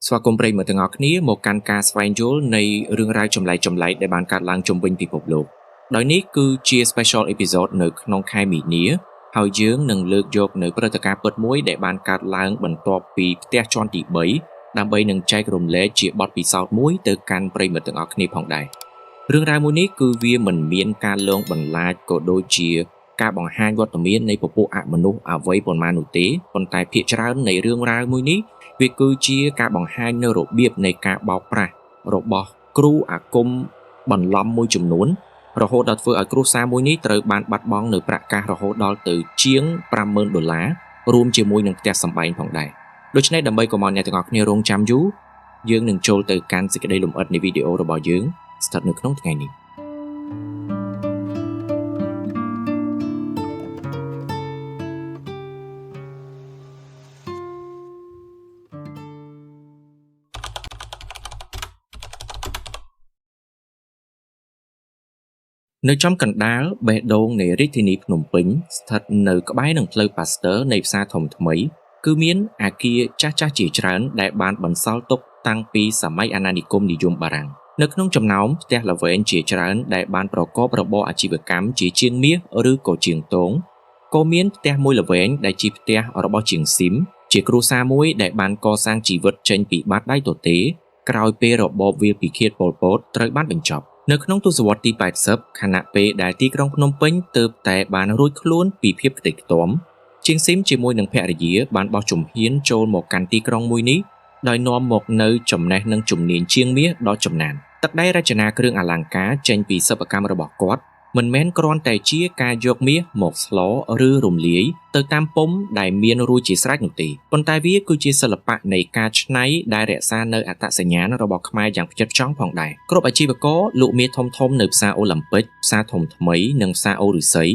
ស្វាគមន៍ប្រិយមិត្តទាំងអស់គ្នាមកកាន់ការស្វែងយល់នៃរឿងរ៉ាវចម្លែកៗដែលបានកើតឡើងជុំវិញពិភពលោកដោយនេះគឺជា special episode នៅក្នុងខែមីនាហើយយើងនឹងលើកយកនៅព្រឹត្តិការណ៍ពិតមួយដែលបានកើតឡើងបន្ទាប់ពីផ្ទះជាន់ទី3ដើម្បីនឹងចែករំលែកជាបទពិសោធន៍មួយទៅកាន់ប្រិយមិត្តទាំងអស់គ្នាផងដែររឿងរ៉ាវមួយនេះគឺវាមិនមានការលងបន្លាចក៏ដូចជាការបង្ហាញវត្តមាននៃពពួកអមនុស្សអ្វីប៉ុន្មាននោះទេប៉ុន្តែភាគច្រើននៃរឿងរ៉ាវមួយនេះវាគឺជាការបង្ហាញនៅរបៀបនៃការបោកប្រាស់របស់គ្រូអាគមបន្លំមួយចំនួនរហូតដល់ធ្វើឲ្យគ្រួសារមួយនេះត្រូវបានបាត់បង់នៅប្រាក់កាសរហូតដល់ទៅជាង50000ដុល្លាររួមជាមួយនឹងផ្ទះសម្បែងផងដែរដូច្នេះដើម្បីកុំឲ្យអ្នកទាំងអស់គ្នារងចាំយូរយើងនឹងចូលទៅកាន់សេចក្តីលម្អិតនៃវីដេអូរបស់យើងស្ថិតនៅក្នុងថ្ងៃនេះនៅចំកណ្ដាលបេះដូងនៃរាជធានីភ្នំពេញស្ថិតនៅក្បែរនឹងផ្លូវប៉ាស្ទ័រនៃផ្សារធំថ្មីគឺមានអាគារចាស់ៗជាច្រើនដែលបានបន្សល់ទុកតាំងពីសម័យអាណានិគមនិយមបារាំងនៅក្នុងចំណោមផ្ទះល្វែងជាច្រើនដែលបានប្រកបរបរអាជីវកម្មជាជាងមាសឬក៏ជាងទងក៏មានផ្ទះមួយល្វែងដែលជាផ្ទះរបស់ជាងស៊ីមជាគ្រួសារមួយដែលបានកសាងជីវិតចេញពីបាតដៃទទេក្រោយពេលរបបវាលពិឃាតប៉ុលពតត្រូវបានបញ្ចប់នៅក្នុងទសវត្សរ៍ទី80ខណៈពេលដែលទីក្រុងភ្នំពេញទើបតែបានរួចខ្លួនពីភាពខ្ទេចខ្ទាំជាងស៊ីមជាមួយនឹងភរិយាបានបោះជំហានចូលមកកាន់ទីក្រុងមួយនេះដោយនាំមកនៅចំណេះនិងជំនាញជាងមាសដ៏ចំណានទឹកដីរចនាគ្រឿងអលង្ការចេញពីសិប្បកម្មរបស់គាត់មិនមែនគ្រាន់តែជាការយកមាសមកស្លឬរំលាយទៅតាមពុម្ពដែលមានរួចជាស្រេចនោះទេប៉ុន្តែវាគឺជាសិល្បៈនៃការច្នៃដែលរក្សានៅអត្តសញ្ញាណរបស់ខ្មែរយ៉ាងផ្ចិតផ្ចង់ផងដែរគ្រប់អាជីវករលក់មាសធំៗនៅផ្សារអូឡាំពិកផ្សារធំថ្មីនិងផ្សារអូរុស័យ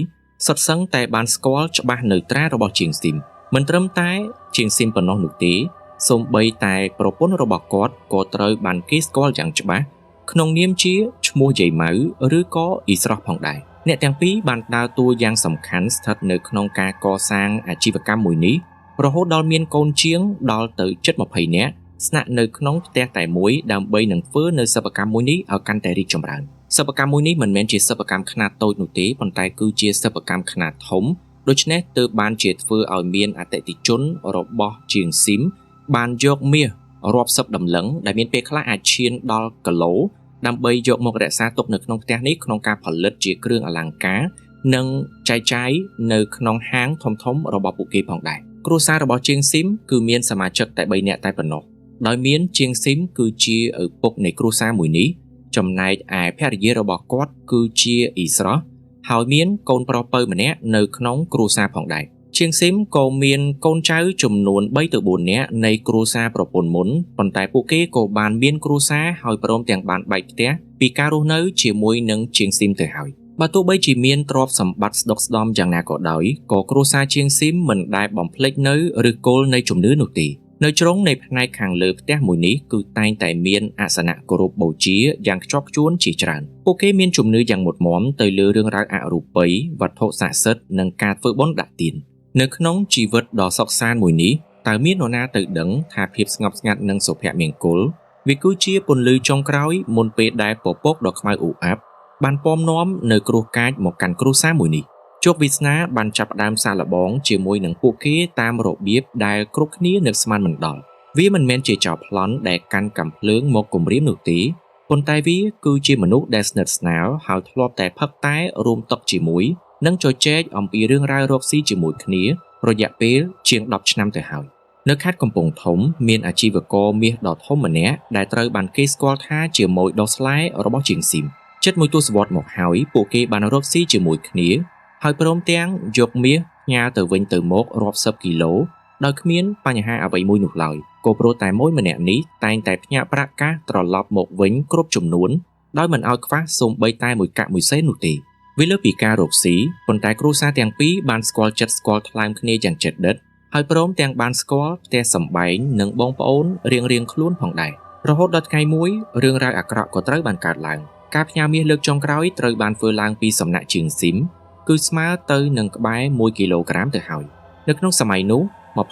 សុទ្ធសឹងតែបានស្គាល់ច្បាស់នៅត្រារបស់ជាងស៊ីមមិនត្រឹមតែជាងស៊ីមប៉ុណ្ណោះនោះទេសូម្បីតែប្រពន្ធរបស់គាត់ក៏ត្រូវបានគេស្គាល់យ៉ាងច្បាស់ក្នុងនាមជាឈ្មោះយាយម៉ៅឬក៏អ៊ីស្រស់ផងដែរអ្នកទាំងពីរបានដើរតួយ៉ាងសំខាន់ស្ថិតនៅក្នុងការកសាងអាជីវកម្មមួយនេះរហូតដល់មានកូនជាងដល់ទៅជិត20នាក់ស្នាក់នៅក្នុងផ្ទះតែមួយដើម្បីនឹងធ្វើនៅសិប្បកម្មមួយនេះឲ្យកាន់តែរីកចម្រើនសិប្បកម្មមួយនេះមិនមែនជាសិប្បកម្មខ្នាតតូចនោះទេប៉ុន្តែគឺជាសិប្បកម្មខ្នាតធំដូច្នេះទើបបានជាធ្វើឲ្យមានអតិថិជនរបស់ជាងស៊ីមបានយកមាសរាប់សិបតម្លឹងដែលមានពេលខ្លះអាចឈានដល់គីឡូដើម្បីយកមករក្សាទុកនៅក្នុងផ្ទះនេះក្នុងការផលិតជាគ្រឿងអលង្ការនិងចែកចាយនៅក្នុងហាងធំៗរបស់ពួកគេផងដែរគ្រួសាររបស់ជាងស៊ីមគឺមានសមាជិកតែ3នាក់តែប៉ុណ្ណោះដោយមានជាងស៊ីមគឺជាឪពុកនៃគ្រួសារមួយនេះចំណែកឯភរិយារបស់គាត់គឺជាអ៊ីស្រស់ហើយមានកូនប្រុសពៅម្នាក់នៅក្នុងគ្រួសារផងដែរជាងស៊ីមក៏មានកូនចៅចំនួន3ទៅ4នាក់នៃគ្រួសារប្រពន្ធមុនប៉ុន្តែពួកគេក៏បានមានគ្រួសារហើយព្រមទាំងបានបែកផ្ទះពីការរស់នៅជាមួយនឹងជាងស៊ីមទៅហើយបើទោះបីជាមានទ្រព្យសម្បត្តិស្ដុកស្ដំយ៉ាងណាក៏ដោយក៏គ្រួសារជាងស៊ីមមិនដែលបំភ្លេចនៅឫសគល់នៃជំនឿនោះទេនៅជ្រុងនៃផ្នែកខាងលើផ្ទះមួយនេះគឺតែងតែមានអាសនៈគោរពបូជាយ៉ាងខ្ជាប់ខ្ជួនជាច្រើនពួកគេមានជំនឿយ៉ាងមុតមាំទៅលើរឿងរ៉ាវអរូបីវត្ថុស័ក្តិសិទ្ធិនិងការធ្វើបុណ្យដាក់ទាននៅក្នុងជីវិតដ៏សុខសាន្តមួយនេះតើមាននរណាទៅដឹងថាភាពស្ងប់ស្ងាត់និងសុភមង្គលវាគឺជាពន្លឺចុងក្រោយមុនពេលដែលពពកដ៏ខ្មៅអ៊ូអាប់បានពំនាំនៅគ្រោះកាចមកកាន់គ្រួសារមួយនេះជោគវាសនាបានចាប់ផ្ដើមសាកល្បងជាមួយនឹងពួកគេតាមរបៀបដែលគ្រប់គ្នានឹកស្មានមិនដល់វាមិនមែនជាចោរប្លន់ដែលកាន់កាំភ្លើងមកគំរាមនោះទេប៉ុន្តែវាគឺជាមនុស្សដែលស្និទ្ធស្នាលហើយធ្លាប់តែផឹកតែរួមតុជាមួយនិងជជែកអំពីរឿងរ៉ាវរកស៊ីជាមួយគ្នារយៈពេលជាង10ឆ្នាំទៅហើយនៅខេត្តកំពង់ធំមានអាជីវករមាសដ៏ធំម្នាក់ដែលត្រូវបានគេស្គាល់ថាជាម៉ួយដុសស្លែរបស់ជាងស៊ីមជិតមួយទសវត្សរ៍មកហើយពួកគេបានរកស៊ីជាមួយគ្នាហើយព្រមទាំងយកមាសផ្ញើទៅវិញទៅមករាប់សិបគីឡូដោយគ្មានបញ្ហាអ្វីមួយនោះឡើយក៏ព្រោះតែមួយម្នាក់នេះតែងតែផ្ញើប្រាក់កាសត្រឡប់មកវិញគ្រប់ចំនួនដោយមិនឲ្យខ្វះសូម្បីតែមួយកាក់មួយសេននោះទេវាលើសពីការរកស៊ីប៉ុន្តែគ្រួសារទាំងពីរបានស្គាល់ចិត្តស្គាល់ថ្លើមគ្នាយ៉ាងជិតដិតហើយព្រមទាំងបានស្គាល់ផ្ទះសម្បែងនិងបងប្អូនរៀងៗខ្លួនផងដែររហូតដល់ថ្ងៃមួយរឿងរ៉ាវអាក្រក់ក៏ត្រូវបានកើតឡើងការផ្ញើមាសលើកចុងក្រោយត្រូវបានធ្វើឡើងពីសំណាក់ជាងស៊ីមគឺស្មើទៅនឹងក្បែរ1គីឡូក្រាមទៅហើយនៅក្នុងសម័យនោះ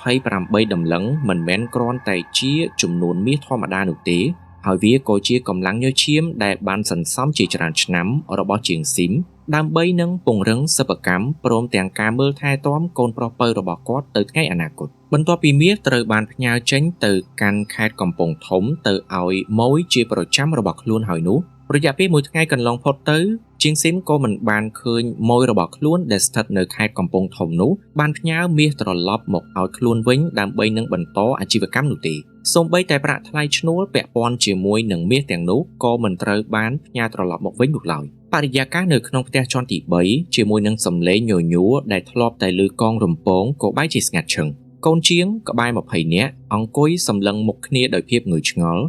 28តម្លឹងមិនមែនគ្រាន់តែជាចំនួនមាសធម្មតានោះទេហើយវាក៏ជាកម្លាំងញើសឈាមដែលបានសន្សំជាច្រើនឆ្នាំរបស់ជាងស៊ីមដើម្បីនឹងពង្រឹងសិប្បកម្មព្រមទាំងការមើលថែទាំកូនប្រុសពៅរបស់គាត់ទៅថ្ងៃអនាគតបន្ទាប់ពីមាសត្រូវបានផ្ញើចេញទៅកាន់ខេត្តកំពង់ធំទៅឲ្យម៉ួយជាប្រចាំរបស់ខ្លួនហើយនោះរយៈពេលមួយថ្ងៃកន្លងផុតទៅជាងស៊ីមក៏មិនបានឃើញម៉ួយរបស់ខ្លួនដែលស្ថិតនៅខេត្តកំពង់ធំនោះបានផ្ញើមាសត្រឡប់មកឲ្យខ្លួនវិញដើម្បីនឹងបន្តអាជីវកម្មនោះទេសូម្បីតែប្រាក់ថ្លៃឈ្នួលពាក់ព័ន្ធជាមួយនឹងមាសទាំងនោះក៏មិនត្រូវបានផ្ញើត្រឡប់មកវិញនោះឡើយបរិយាកាសនៅក្នុងផ្ទះជាន់ទី3ជាមួយនឹងសំឡេងញញួរដែលធ្លាប់តែឮកងរំពងក៏បែរជាស្ងាត់ឈឹងកូនជាងក្បែរ20នាក់អង្គុយសម្លឹងមុខគ្នាដោយភាពងឿងឆ្ងល់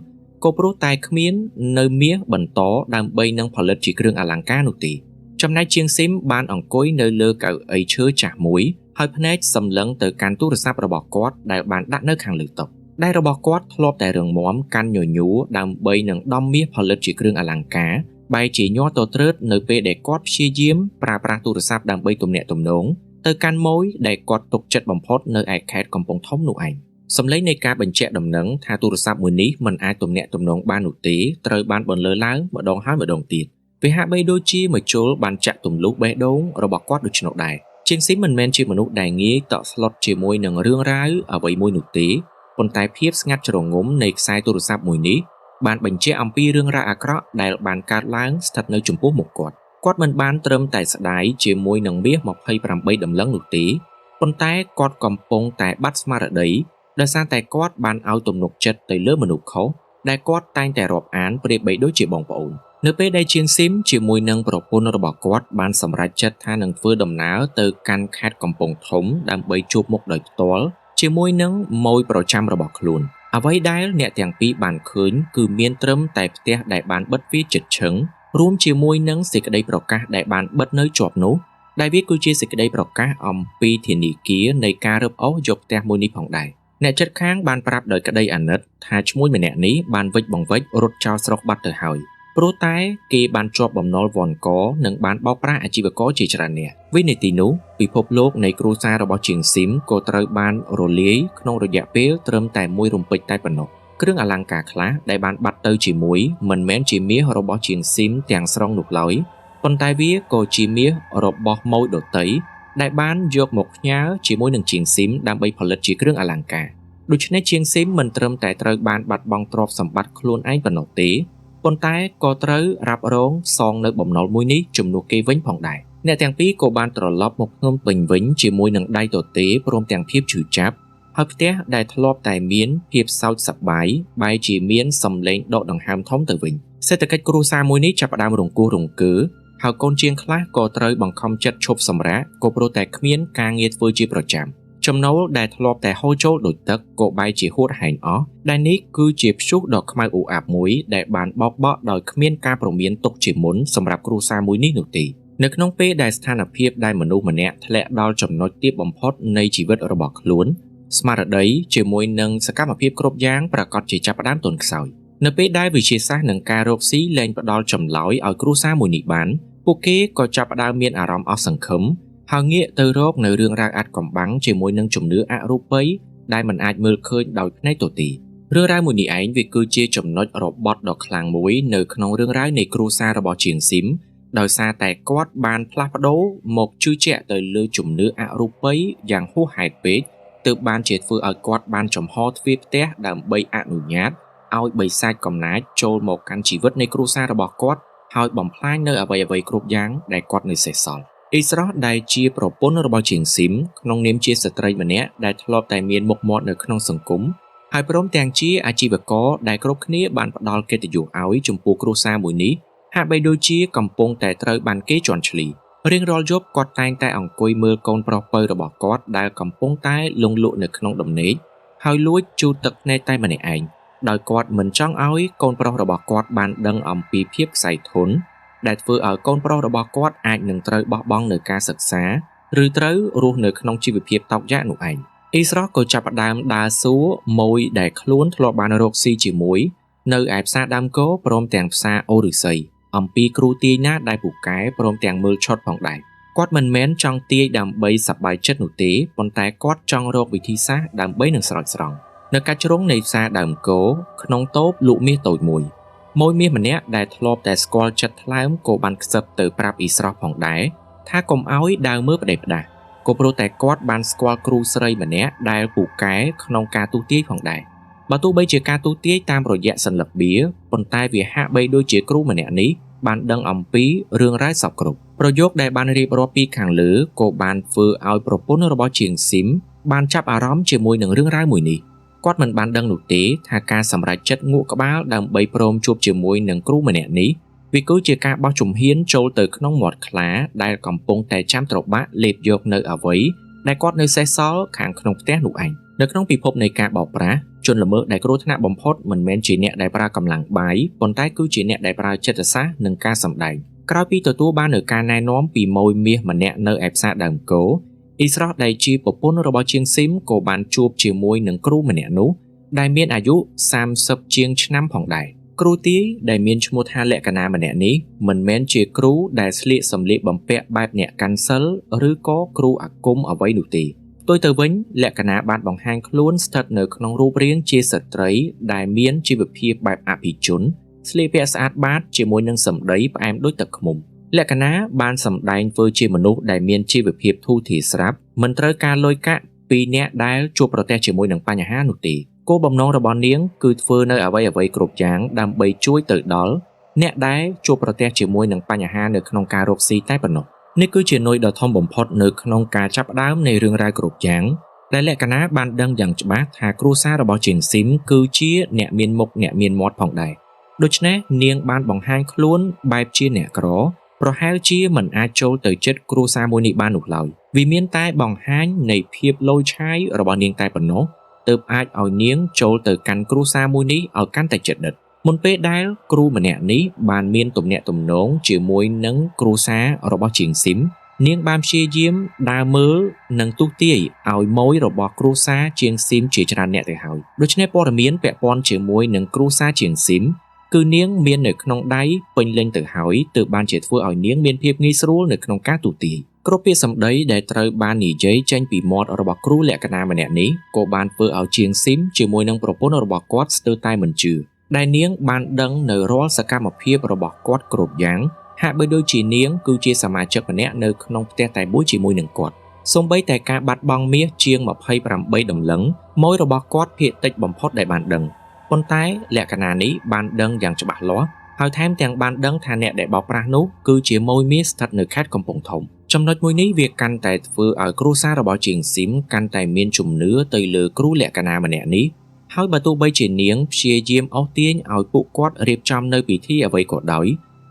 ក៏ព្រោះតែគ្មាននៅមាសបន្តដើម្បីនឹងផលិតជាគ្រឿងអលង្ការនោះទេចំណែកជាងស៊ីមបានអង្គុយនៅលើកៅអីឈើចាស់មួយហើយភ្នែកសម្លឹងទៅកាន់ទូរស័ព្ទរបស់គាត់ដែលបានដាក់នៅខាងលើតុដែលរបស់គាត់ធ្លាប់តែរឹងមាំកាន់ញញួរដើម្បីនឹងដំមាសផលិតជាគ្រឿងអលង្ការបែរជាញ័រទទ្រើតនៅពេលដែលគាត់ព្យាយាមប្រើប្រាស់ទូរស័ព្ទដើម្បីទំនាក់ទំនងទៅកាន់ម៉ួយដែលគាត់ទុកចិត្តបំផុតនៅឯខេត្តកំពង់ធំនោះឯងសំឡេងនៃការបញ្ជាក់ដំណឹងថាទូរស័ព្ទមួយនេះមិនអាចទំនាក់ទំនងបាននោះទេត្រូវបានបន្លឺឡើងម្ដងហើយម្ដងទៀតវាហាក់បីដូចជាមជុលបានចាក់ទម្លុះបេះដូងរបស់គាត់ដូច្នោះដែរជាងស៊ីមមិនមែនជាមនុស្សដែលងាយតក់ស្លុតជាមួយនឹងរឿងរ៉ាវអ្វីមួយនោះទេប៉ុន្តែភាពស្ងាត់ជ្រងំនៃខ្សែទូរស័ព្ទមួយនេះបានបញ្ជាក់អំពីរឿងរ៉ាវអាក្រក់ដែលបានកើតឡើងស្ថិតនៅចំពោះមុខគាត់គាត់មិនបានត្រឹមតែស្ដាយជាមួយនឹងមាស28តម្លឹងនោះទេប៉ុន្តែគាត់កំពុងតែបាត់ស្មារតីដោយសារតែគាត់បានឲ្យទំនុកចិត្តទៅលើមនុស្សខុសដែលគាត់តែងតែរាប់អានប្រៀបបីដូចជាបងប្អូននៅពេលដែលជាងស៊ីមជាមួយនឹងប្រពន្ធរបស់គាត់បានសម្រេចចិត្តថានឹងធ្វើដំណើរទៅកាន់ខេត្តកំពង់ធំដើម្បីជួបមុខដោយផ្ទាល់ជាមួយនឹងម៉ួយប្រចាំរបស់ខ្លួនអ្វីដែលអ្នកទាំងពីរបានឃើញគឺមានត្រឹមតែផ្ទះដែលបានបិទទ្វារជិតឈឹងរួមជាមួយនឹងសេចក្តីប្រកាសដែលបានបិទនៅជាប់នោះដែលវាគឺជាសេចក្តីប្រកាសអំពីធនាគារនៃការរឹបអូសយកផ្ទះមួយនេះផងដែរអ្នកជិតខាងបានប្រាប់ដោយក្តីអាណិតថាឈ្មួញម្នាក់នេះបានវិចបង្វិចរត់ចោលស្រុកបាត់ទៅហើយព្រោះតែគេបានជាប់បំណុលវ័នកនិងបានបោកប្រាស់អាជីវករជាច្រើនអ្នកវិនាទីនោះពិភពលោកនៃគ្រួសាររបស់ជាងស៊ីមក៏ត្រូវបានរលាយក្នុងរយៈពេលត្រឹមតែមួយរំពេចតែប៉ុណ្ណោះគ្រឿងអលង្ការខ្លះដែលបានបាត់ទៅជាមួយមិនមែនជាមាសរបស់ជាងស៊ីមទាំងស្រុងនោះឡើយប៉ុន្តែវាក៏ជាមាសរបស់ម៉ួយដតីដែលបានយកមកផ្ញើជាមួយនឹងជាងស៊ីមដើម្បីផលិតជាគ្រឿងអលង្ការដូច្នេះជាងស៊ីមមិនត្រឹមតែត្រូវបានបាត់បង់ទ្រព្យសម្បត្តិខ្លួនឯងប៉ុណ្ណោះទេប៉ុន្តែក៏ត្រូវរ៉ាប់រងសងនៅបំណុលមួយនេះជំនួសគេវិញផងដែរអ្នកទាំងពីរក៏បានត្រឡប់មកភ្នំពេញវិញជាមួយនឹងដៃទទេព្រមទាំងភាពឈឺចាប់ហើយផ្ទះដែលធ្លាប់តែមានភាពសោកសប្បាយបែរជាមានសំឡេងដកដង្ហើមធំទៅវិញសេដ្ឋកិច្ចគ្រួសារមួយនេះចាប់ផ្ដើមរង្គោះរង្គើហើយកូនជាងខ្លះក៏ត្រូវបង្ខំចិត្តឈប់សម្រាកក៏ព្រោះតែគ្មានការងារធ្វើជាប្រចាំចំណូលដែលធ្លាប់តែហូរចូលដូចទឹកក៏បែរជាហួតហែងអស់ដែលនេះគឺជាព្យុះដ៏ខ្មៅអ៊ូអាប់មួយដែលបានបោកបក់ដោយគ្មានការព្រមានទុកជាមុនសម្រាប់គ្រួសារមួយនេះនោះទេនៅក្នុងពេលដែលស្ថានភាពដែលមនុស្សម្នាក់ធ្លាក់ដល់ចំណុចទាបបំផុតនៃជីវិតរបស់ខ្លួនស្មារតីជាមួយនឹងសកម្មភាពគ្រប់យ៉ាងប្រាកដជាចាប់ផ្ដើមទន់ខ្សោយនៅពេលដែលវិទ្យាសាស្ត្រនិងការរកស៊ីលែងផ្ដល់ចម្លើយឲ្យគ្រួសារមួយនេះបានពួកគេក៏ចាប់ផ្ដើមមានអារម្មណ៍អស់សង្ឃឹមហើយងាកទៅរកនៅរឿងរ៉ាវអាថ៌កំបាំងជាមួយនឹងជំនឿអរូបីដែលមិនអាចមើលឃើញដោយភ្នែកទទេរឿងរ៉ាវមួយនេះឯងវាគឺជាចំណុចរបត់ដ៏ខ្លាំងមួយនៅក្នុងរឿងរ៉ាវនៃគ្រួសាររបស់ជាងស៊ីមដោយសារតែគាត់បានផ្លាស់ប្ដូរមកជឿជាក់ទៅលើជំនឿអរូបីយ៉ាងហួសហេតុពេកទើបបានជាធ្វើឲ្យគាត់បានចំហទ្វារផ្ទះដើម្បីអនុញ្ញាតឲ្យបិសាចកំណាចចូលមកកាន់ជីវិតនៃគ្រួសាររបស់គាត់ហើយបំផ្លាញនៅអ្វីៗគ្រប់យ៉ាងដែលគាត់នៅសេសសល់អ៊ីស្រស់ដែលជាប្រពន្ធរបស់ជាងស៊ីមក្នុងនាមជាស្ត្រីម្នាក់ដែលធ្លាប់តែមានមុខមាត់នៅក្នុងសង្គមហើយព្រមទាំងជាអាជីវករដែលគ្រប់គ្នាបានផ្ដល់កិត្តិយសឲ្យចំពោះគ្រួសារមួយនេះហាក់បីដូចជាកំពុងតែត្រូវបានគេជន់ឈ្លីរៀងរាល់យប់គាត់តែងតែអង្គុយមើលកូនប្រុសពៅរបស់គាត់ដែលកំពុងតែលង់លក់នៅក្នុងដំណេកហើយលួចជូតទឹកភ្នែកតែម្នាក់ឯងដោយគាត់មិនចង់ឲ្យកូនប្រុសរបស់គាត់បានដឹងអំពីភាពក្ស័យធនដែលធ្វើឲ្យកូនប្រុសរបស់គាត់អាចនឹងត្រូវបោះបង់នៅការសិក្សាឬត្រូវរស់នៅក្នុងជីវភាពតោកយ៉ាកនោះឯងអ៊ីស្រស់ក៏ចាប់ផ្ដើមដើរសួរម៉ួយដែលខ្លួនធ្លាប់បានរកស៊ីជាមួយនៅឯផ្សារដើមគោព្រមទាំងផ្សារអូឫស្សីអំពីគ្រូទាយណាដែលពូកែព្រមទាំងមើលឆុតផងដែរ គាត់មិនមែនចង់ទាយដើម្បីសប្បាយចិត្តនោះទេប៉ុន្តែគាត់ចង់រកវិធីសាស្ត្រដើម្បីនឹងស្រោចស្រង់នៅកាច់ជ្រុងនៃផ្សារដើមគោក្នុងតូបលក់មាសតូចមួយម៉ួយមាសម្នាក់ដែលធ្លាប់តែស្គាល់ចិត្តថ្លើមក៏បានខ្សឹបទៅប្រាប់អ៊ីស្រស់ផងដែរថាកុំឲ្យដើរមើលប្តេផ្ដាស់ក៏ព្រោះតែគាត់បានស្គាល់គ្រូស្រីម្នាក់ដែលពូកែក្នុងការទូទាយផងដែរបើទោះបីជាការទូទាយតាមរយៈសន្លឹកបៀប៉ុន្តែវាហាក់បីដូចជាគ្រូម្នាក់នេះបានដឹងអំពីរឿងរ៉ាវសពគ្រប់ប្រយោគដែលបានរៀបរាប់ពីខាងលើក៏បានធ្វើឲ្យប្រពន្ធរបស់ជាងស៊ីមបានចាប់អារម្មណ៍ជាមួយនឹងរឿងរ៉ាវមួយនេះគាត់មិនបានដឹងនោះទេថាការសម្រេចចិត្តងក់ក្បាលដើម្បីព្រមជួបជាមួយនឹងគ្រូម្នាក់នេះវាគឺជាការបោះជំហានចូលទៅក្នុងមាត់ខ្លាដែលកំពុងតែចាំត្របាក់លេបយកនៅអ្វីដែលគាត់នៅសេសសល់ខាងក្នុងផ្ទះនោះឯងនៅក្នុងពិភពនៃការបោកប្រាស់ជនល្មើសដែលគ្រោះថ្នាក់បំផុតមិនមែនជាអ្នកដែលប្រើកម្លាំងបាយប៉ុន្តែគឺជាអ្នកដែលប្រើចិត្តសាស្ត្រនិងការសម្ដែងក្រោយពីទទួលបាននូវការណែនាំពីម៉ួយមាសម្នាក់នៅឯផ្សារដើមគោអ៊ីស្រស់ដែលជាប្រពន្ធរបស់ជាងស៊ីមក៏បានជួបជាមួយនឹងគ្រូម្នាក់នោះដែលមានអាយុ30ជាងឆ្នាំផងដែរគ្រូទាយដែលមានឈ្មោះថាលក្ខណាម្នាក់នេះមិនមែនជាគ្រូដែលស្លៀកសម្លៀកបំពាក់បែបអ្នកកាន់សិលឬក៏គ្រូអាគមអ្វីនោះទេផ្ទុយទៅវិញលក្ខណាបានបង្ហាញខ្លួនស្ថិតនៅក្នុងរូបរាងជាស្ត្រីដែលមានជីវភាពបែបអភិជនស្លៀកពាក់ស្អាតបាតជាមួយនឹងសម្ដីផ្អែមដូចទឹកឃ្មុំលក្ខណាបានសម្ដែងធ្វើជាមនុស្សដែលមានជីវភាពធូរធារស្រាប់មិនត្រូវការលុយកាក់ពីអ្នកដែលជួបប្រទះជាមួយនឹងបញ្ហានោះទេគោលបំណងរបស់នាងគឺធ្វើនៅអ្វីៗគ្រប់យ៉ាងដើម្បីជួយទៅដល់អ្នកដែលជួបប្រទះជាមួយនឹងបញ្ហានៅក្នុងការរកស៊ីតែប៉ុណ្ណោះនេះគឺជានុយដ៏ធំបំផុតនៅក្នុងការចាប់ផ្ដើមនៃរឿងរ៉ាវគ្រប់យ៉ាងដែលលក្ខណាបានដឹងយ៉ាងច្បាស់ថាគ្រួសាររបស់ជាងស៊ីមគឺជាអ្នកមានមុខអ្នកមានមាត់ផងដែរដូច្នេះនាងបានបង្ហាញខ្លួនបែបជាអ្នកក្រប្រហែលជាមិនអាចចូលទៅចិត្តគ្រួសារមួយនេះបាននោះឡើយវាមានតែបង្ហាញនៃភាពលយឆាយរបស់នាងតែប៉ុណ្ណោះទើបអាចឲ្យនាងចូលទៅកាន់គ្រួសារមួយនេះឲ្យកាន់តែជិតដិតមុនពេលដែលគ្រូម្នាក់នេះបានមានទំនាក់ទំនងជាមួយនឹងគ្រួសាររបស់ជាងស៊ីមនាងបានព្យាយាមដើរមើលនិងទស្សន៍ទាយឲ្យម៉ួយរបស់គ្រួសារជាងស៊ីមជាច្រើនអ្នកទៅហើយដូច្នេះព័ត៌មានពាក់ព័ន្ធជាមួយនឹងគ្រួសារជាងស៊ីមគឺនាងមាននៅក្នុងដៃពេញលេញទៅហើយទើបបានជាធ្វើឲ្យនាងមានភាពងាយស្រួលនៅក្នុងការទស្សន៍ទាយគ្រប់ពាក្យសម្ដីដែលត្រូវបាននិយាយចេញពីមាត់របស់គ្រូលក្ខណាម្នាក់នេះក៏បានធ្វើឲ្យជាងស៊ីមជាមួយនឹងប្រពន្ធរបស់គាត់ស្ទើរតែមិនជឿដែលនាងបានដឹងនៅរាល់សកម្មភាពរបស់គាត់គ្រប់យ៉ាងហាក់បីដូចជានាងគឺជាសមាជិកម្នាក់នៅក្នុងផ្ទះតែមួយជាមួយនឹងគាត់សូម្បីតែការបាត់បង់មាសជាង28តម្លឹងម៉ួយរបស់គាត់ភាគតិចបំផុតដែលបានដឹងប៉ុន្តែលក្ខណានេះបានដឹងយ៉ាងច្បាស់លាស់ហើយថែមទាំងបានដឹងថាអ្នកដែលបោកប្រាស់នោះគឺជាម៉ួយមាសស្ថិតនៅខេត្តកំពង់ធំចំណុចមួយនេះវាកាន់តែធ្វើឲ្យគ្រួសាររបស់ជាងស៊ីមកាន់តែមានជំនឿទៅលើគ្រូលក្ខណាម្នាក់នេះហើយបើទោះបីជានាងព្យាយាមអូសទាញឲ្យពួកគាត់រៀបចំនៅពិធីអ្វីក៏ដោយ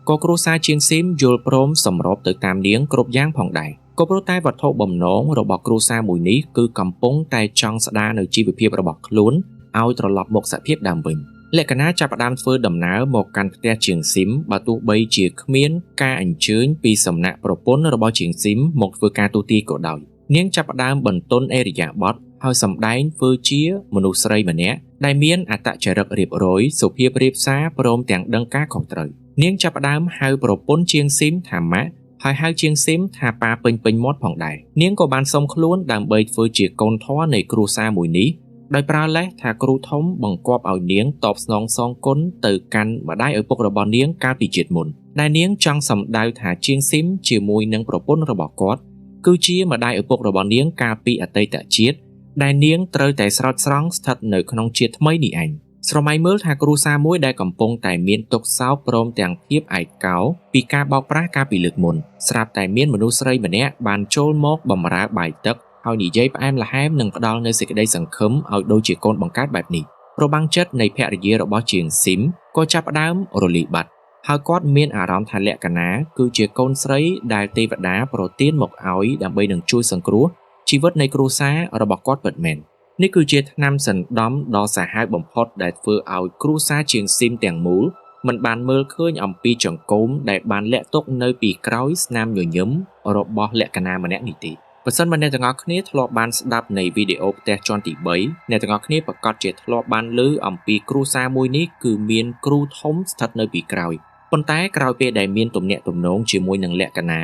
ក៏គ្រួសារជាងស៊ីមយល់ព្រមសម្របទៅតាមនាងគ្រប់យ៉ាងផងដែរក៏ព្រោះតែវត្ថុបំណងរបស់គ្រួសារមួយនេះគឺកំពុងតែចង់ស្ដារនៅជីវភាពរបស់ខ្លួនឲ្យត្រឡប់មកសភាពដើមវិញលក្ខណាចាប់ផ្ដើមធ្វើដំណើរមកកាន់ផ្ទះជាងស៊ីមបើទោះបីជាគ្មានការអញ្ជើញពីសំណាក់ប្រពន្ធរបស់ជាងស៊ីមមកធ្វើការទូទាយក៏ដោយនាងចាប់ផ្ដើមបន្ទន់អេរិយាបថហើយសម្ដែងធ្វើជាមនុស្សស្រីម្នាក់ដែលមានអត្តចរិតរៀបរយសុភាពរាបសារព្រមទាំងដឹងការខុសត្រូវនាងចាប់ផ្ដើមហៅប្រពន្ធជាងស៊ីមថាម៉ាក់ហើយហៅជាងស៊ីមថាប៉ាពេញៗមាត់ផងដែរនាងក៏បានសុំខ្លួនដើម្បីធ្វើជាកូនធម៌នៃគ្រួសារមួយនេះដោយប្រើលេសថាគ្រូធំបង្គាប់ឲ្យនាងតបស្នងសងគុណទៅកាន់ម្ដាយឪពុករបស់នាងកាលពីជាតិមុនដែលនាងចង់សម្ដៅថាជាងស៊ីមជាមួយនឹងប្រពន្ធរបស់គាត់គឺជាម្ដាយឪពុករបស់នាងកាលពីអតីតជាតិដែលនាងត្រូវតែស្រោចស្រង់ស្ថិតនៅក្នុងជាតិថ្មីនេះឯងស្រមៃមើលថាគ្រួសារមួយដែលកំពុងតែមានទុក្ខសោកព្រមទាំងភាពឯកោពីការបោកប្រាស់កាលពីលើកមុនស្រាប់តែមានមនុស្សស្រីម្នាក់បានចូលមកបម្រើបាយទឹកហើយនិយាយផ្អែមល្ហែមនិងផ្ដល់នូវសេចក្តីសង្ឃឹមឲ្យដូចជាកូនបង្កើតបែបនេះរបាំងចិត្តនៃភរិយារបស់ជាងស៊ីមក៏ចាប់ផ្ដើមរលាយបាត់ហើយគាត់មានអារម្មណ៍ថាលក្ខណាគឺជាកូនស្រីដែលទេវតាប្រទានមកឲ្យដើម្បីនឹងជួយសង្គ្រោះជីវិតនៃគ្រួសាររបស់គាត់ពិតមែននេះគឺជាថ្នាំសណ្ដំដ៏សាហាវបំផុតដែលធ្វើឲ្យគ្រួសារជាងស៊ីមទាំងមូលមិនបានមើលឃើញអំពីចង្កូមដែលបានលាក់ទុកនៅពីក្រោយស្នាមញញឹមរបស់លក្ខណាម្នាក់នេះទេបើសិនបើអ្នកទាំងអស់គ្នាធ្លាប់បានស្ដាប់នៃវីដេអូផ្ទះជាន់ទី3អ្នកទាំងអស់គ្នាប្រាកដជាធ្លាប់បានឮអំពីគ្រួសារមួយនេះគឺមានគ្រូធំស្ថិតនៅពីក្រោយប៉ុន្តែក្រោយពេលដែលមានទំនាក់ទំនងជាមួយនឹងលក្ខណា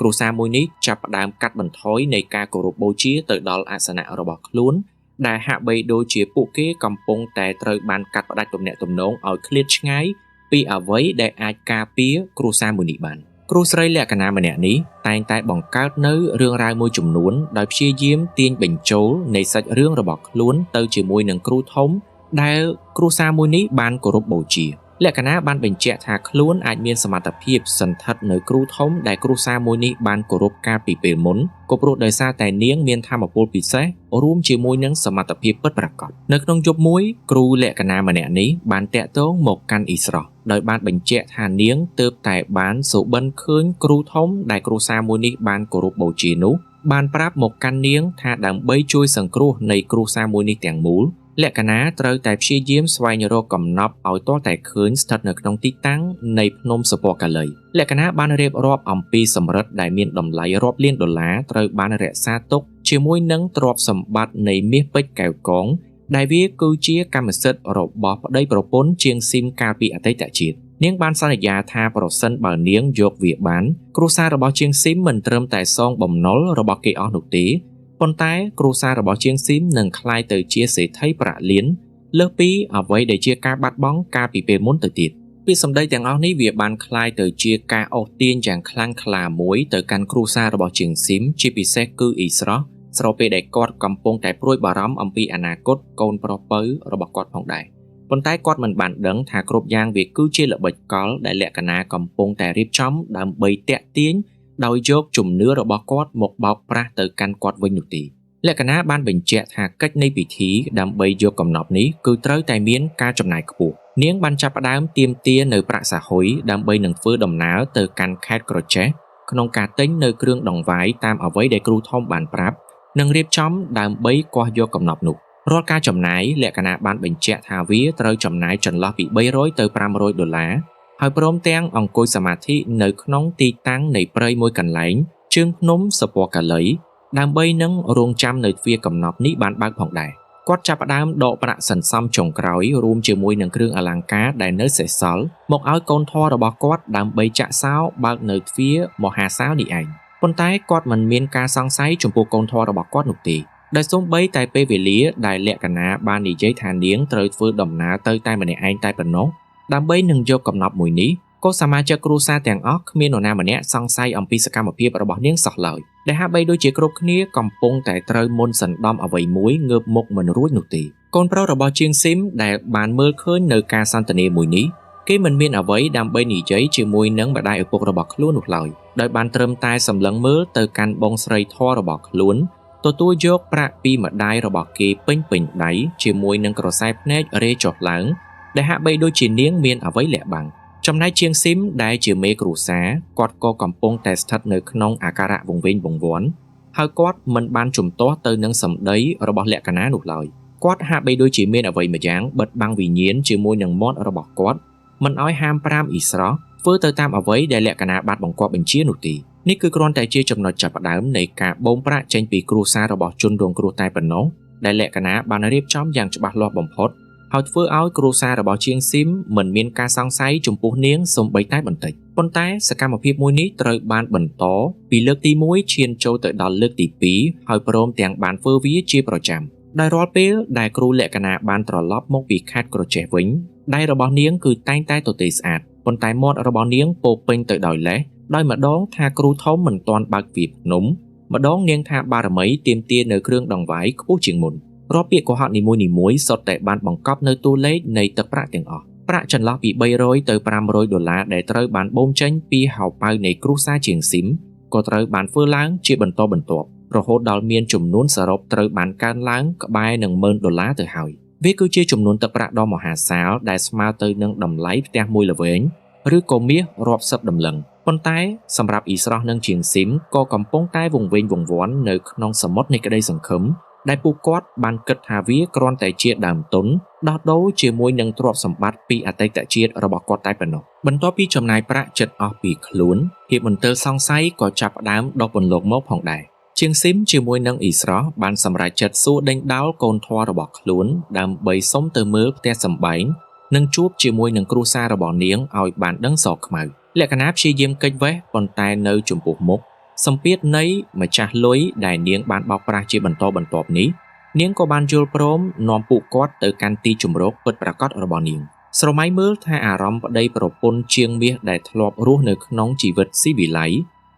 គ្រួសារមួយនេះចាប់ផ្ដើមកាត់បន្ថយនៃការគោរពបូជាទៅដល់អាសនៈរបស់ខ្លួនដែលហាក់បីដូចជាពួកគេកំពុងតែត្រូវបានកាត់ផ្តាច់ទំនាក់ទំនងឲ្យឃ្លាតឆ្ងាយពីអ្វីដែលអាចការពារគ្រួសារមួយនេះបានគ្រូស្រីលក្ខណៈម្នាក់នេះតែងតែបង្កើតនៅរឿងរ៉ាវមួយចំនួនដោយព្យាយាមទាញបញ្ចូលនៃសាច់រឿងរបស់ខ្លួនទៅជាមួយនឹងគ្រូធំដែលគ្រួសារមួយនេះបានគោរពបូជាលក្ខណៈបានបញ្ជាក់ថាខ្លួនអាចមានសមត្ថភាពសន្ធិដ្ឋនៅគ្រូធំដែលគ្រួសារមួយនេះបានគោរពកាលពីពេលមុនក៏ព្រោះដោយសារតែនាងមានធម៌ពលពិសេសរួមជាមួយនឹងសមត្ថភាពពិតប្រាកដនៅក្នុងយប់មួយគ្រូលក្ខណៈម្នាក់នេះបានតាក់ទងមកកាន់អ៊ីស្រស់ដោយបានបញ្ជាក់ថានាងទើបតែបានសូបិនឃើញគ្រូធំដែលគ្រួសារមួយនេះបានគោរពបូជានោះបានប្រាប់មកកាន់នាងថាដើម្បីជួយសង្គ្រោះនៃគ្រួសារមួយនេះទាំងមូលលក្ខណៈត្រូវតែព្យាយាមស្វែងរកកំណប់ឲ្យទាល់តែឃើញស្ថិតនៅក្នុងទីតាំងនៃភ្នំសពកលីលក្ខណៈបានរៀបរាប់អំពីសំរឹទ្ធដែលមានតម្លៃរាប់លានដុល្លារត្រូវបានរក្សាទុកជាមួយនឹងទ្រព្យសម្បត្តិនៃមាសពេជ្រកែវកងដែលវាគឺជាកម្មសិទ្ធិរបស់ប្តីប្រពន្ធជាងស៊ីមកាលពីអតីតជាតិនាងបានសន្យាថាប្រសិនបើនាងយកវាបានគ្រួសាររបស់ជាងស៊ីមមិនត្រឹមតែសងបំណុលរបស់គេអស់នោះទេប៉ុន្តែគ្រួសាររបស់ជាងស៊ីមនឹងក្លាយទៅជាសេដ្ឋីប្រាក់លានលើសពីអ្វីដែលជាការបាត់បង់កាលពីពេលមុនទៅទៀតពាក្យសម្ដីទាំងអស់នេះវាបានក្លាយទៅជាការអូសទាញយ៉ាងខ្លាំងក្លាមួយទៅកាន់គ្រួសាររបស់ជាងស៊ីមជាពិសេសគឺអ៊ីស្រស់ស្របពេលដែលគាត់កំពុងតែព្រួយបារម្ភអំពីអនាគតកូនប្រុសពៅរបស់គាត់ផងដែរប៉ុន្តែគាត់មិនបានដឹងថាគ្រប់យ៉ាងវាគឺជាល្បិចកលដែលលក្ខណៈកំពុងតែរៀបចំដើម្បីតាក់ទាញដោយយកជំនឿរបស់គាត់មកបោកប្រាស់ទៅកាន់គាត់វិញនោះទេលក្ខណៈបានបញ្ជាក់ថាកិច្ចនៃពិធីដើម្បីយកកំណប់នេះគឺត្រូវតែមានការចំណាយខ្ពស់នាងបានចាប់ផ្ដើមទាមទារនៅប្រាក់សាហ៊ុយដើម្បីនឹងធ្វើដំណើរទៅកាន់ខេត្តក្រចេះក្នុងការទិញនៅគ្រឿងដង្វាយតាមអ្វីដែលគ្រូធំបានប្រាប់និងរៀបចំដើម្បីគាស់យកកំណប់នោះរាល់ការចំណាយលក្ខណៈបានបញ្ជាក់ថាវាត្រូវចំណាយចន្លោះពី300ទៅ500ដុល្លារហើយព្រមទាំងអង្គុយសមាធិនៅក្នុងទីតាំងនៃព្រៃមួយកន្លែងជើងភ្នំសពកលីដើម្បីនឹងរងចាំនៅទ្វារកំណប់នេះបានបើកផងដែរគាត់ចាប់ផ្ដើមដកប្រាក់សន្សំចុងក្រោយរួមជាមួយនឹងគ្រឿងអលង្ការដែលនៅសេសសល់មកឲ្យកូនធម៌របស់គាត់ដើម្បីចាក់សោបើកនៅទ្វារមហាសាលនេះឯងប៉ុន្តែគាត់មិនមានការសង្ស័យចំពោះកូនធម៌របស់គាត់នោះទេដោយសូម្បីតែពេលវេលាដែលលក្ខណៈបាននិយាយថានាងត្រូវធ្វើដំណើរទៅតែម្នាក់ឯងតែប៉ុណ្ណោះដើម្បីនឹងយកកំណប់មួយនេះក៏សមាជិកគ្រួសារទាំងអស់គ្មាននរណាម្នាក់សង្ស័យអំពីសកម្មភាពរបស់នាងសោះឡើយដែលហាក់បីដូចជាគ្រប់គ្នាកំពុងតែត្រូវមុនសណ្ដំអ្វីមួយងើបមុខមិនរួចនោះទេកូនប្រុសរបស់ជាងស៊ីមដែលបានមើលឃើញនៅការសន្ទនាមួយនេះគេមិនមានអ្វីដើម្បីនិយាយជាមួយនឹងម្ដាយឪពុករបស់ខ្លួននោះឡើយដោយបានត្រឹមតែសម្លឹងមើលទៅកាន់បងស្រីធររបស់ខ្លួនទទួលយកប្រាក់ពីម្ដាយរបស់គេពេញពេញដៃជាមួយនឹងក្រសែភ្នែករេចុះឡើងដែលហាក់បីដូចជានាងមានអ្វីលាក់បាំងចំណែកជាងស៊ីមដែលជាមេគ្រួសារគាត់ក៏កំពុងតែស្ថិតនៅក្នុងអាការៈវង្វេងវង្វាន់ហើយគាត់មិនបានជំទាស់ទៅនឹងសម្ដីរបស់លក្ខណៈនោះឡើយគាត់ហាក់បីដូចជាមានអ្វីម្យ៉ាងបិទបាំងវិញ្ញាណជាមួយនឹងមាត់របស់គាត់មិនឲ្យហាមប្រាមអ៊ីស្រស់ធ្វើទៅតាមអ្វីដែលលក្ខណៈបានបង្គាប់បញ្ជានោះទេនេះគឺគ្រាន់តែជាចំណុចចាប់ផ្ដើមនៃការបូមប្រាក់ចេញពីគ្រួសាររបស់ជនរងគ្រោះតែប៉ុណ្ណោះដែលលក្ខណៈបានរៀបចំយ៉ាងច្បាស់លាស់បំផុតហើយធ្វើឲ្យគ្រួសាររបស់ជាងស៊ីមមិនមានការសង្ស័យចំពោះនាងសូម្បីតែបន្តិចប៉ុន្តែសកម្មភាពមួយនេះត្រូវបានបន្តពីលើកទី1ឈានចូលទៅដល់លើកទី2ហើយព្រមទាំងបានធ្វើវាជាប្រចាំដោយរាល់ពេលដែលគ្រូលក្ខណៈបានត្រឡប់មកពីខេត្តក្រចេះវិញដៃរបស់នាងគឺតែងតែទទេស្អាតប៉ុន្តែមាត់របស់នាងពោពេញទៅដោយលេសដោយម្ដងថាគ្រូធំមិនទាន់បើកទ្វារភ្នំម្ដងនាងថាបារមីទាមទារនៅគ្រឿងដង្វាយខ្ពស់ជាងមុនរាល់ពាក្យកុហកនីមួយៗសុទ្ធតែបានបង្កប់នៅតួលេខនៃទឹកប្រាក់ទាំងអស់ប្រាក់ចន្លោះពី300ទៅ500ដុល្លារដែលត្រូវបានបូមចេញពីហោប៉ៅនៃគ្រួសារជាងស៊ីមក៏ត្រូវបានធ្វើឡើងជាបន្តបន្ទាប់រហូតដល់មានចំនួនសរុបត្រូវបានកើនឡើងក្បែរនឹង10000ដុល្លារទៅហើយវាគឺជាចំនួនទឹកប្រាក់ដ៏មហាសាលដែលស្មើទៅនឹងតម្លៃផ្ទះមួយល្វែងឬក៏មាសរាប់សិបតម្លឹងប៉ុន្តែសម្រាប់អ៊ីស្រស់និងជាងស៊ីមក៏កំពុងតែវង្វេងវង្វាន់នៅក្នុងសមុទ្រនៃក្តីសង្ឃឹមដែលពួកគាត់បានគិតថាវាគ្រាន់តែជាដើមទុនដោះដូរជាមួយនឹងទ្រព្យសម្បត្តិពីអតីតជាតិរបស់គាត់តែប៉ុណ្ណោះបន្ទាប់ពីចំណាយប្រាក់ចិត្តអស់ពីខ្លួនភាពមន្ទិលសង្ស័យក៏ចាប់ផ្ដើមដុះពន្លកមកផងដែរជាងស៊ីមជាមួយនឹងអ៊ីស្រស់បានសម្រេចចិត្តសួរដេញដោលកូនធម៌របស់ខ្លួនដើម្បីសុំទៅមើលផ្ទះសម្បែងនិងជួបជាមួយនឹងគ្រួសាររបស់នាងឲ្យបានដឹងសខ្មៅលក្ខណៈព្យាយាមគេចវេះប៉ុន្តែនៅចំពោះមុខ សម្ពាធនៃម្ចាស់លុយដែលនាងបានបោកប្រាស់ជាបន្តបន្ទាប់នេះនាងក៏បានយល់ព្រមនាំពួកគាត់ទៅកាន់ទីជម្រកពិតប្រាកដរបស់នាងស្រមៃមើលថាអារម្មណ៍ប្តីប្រពន្ធជាងមាសដែលធ្លាប់រស់នៅក្នុងជីវិតស៊ីវិល័យ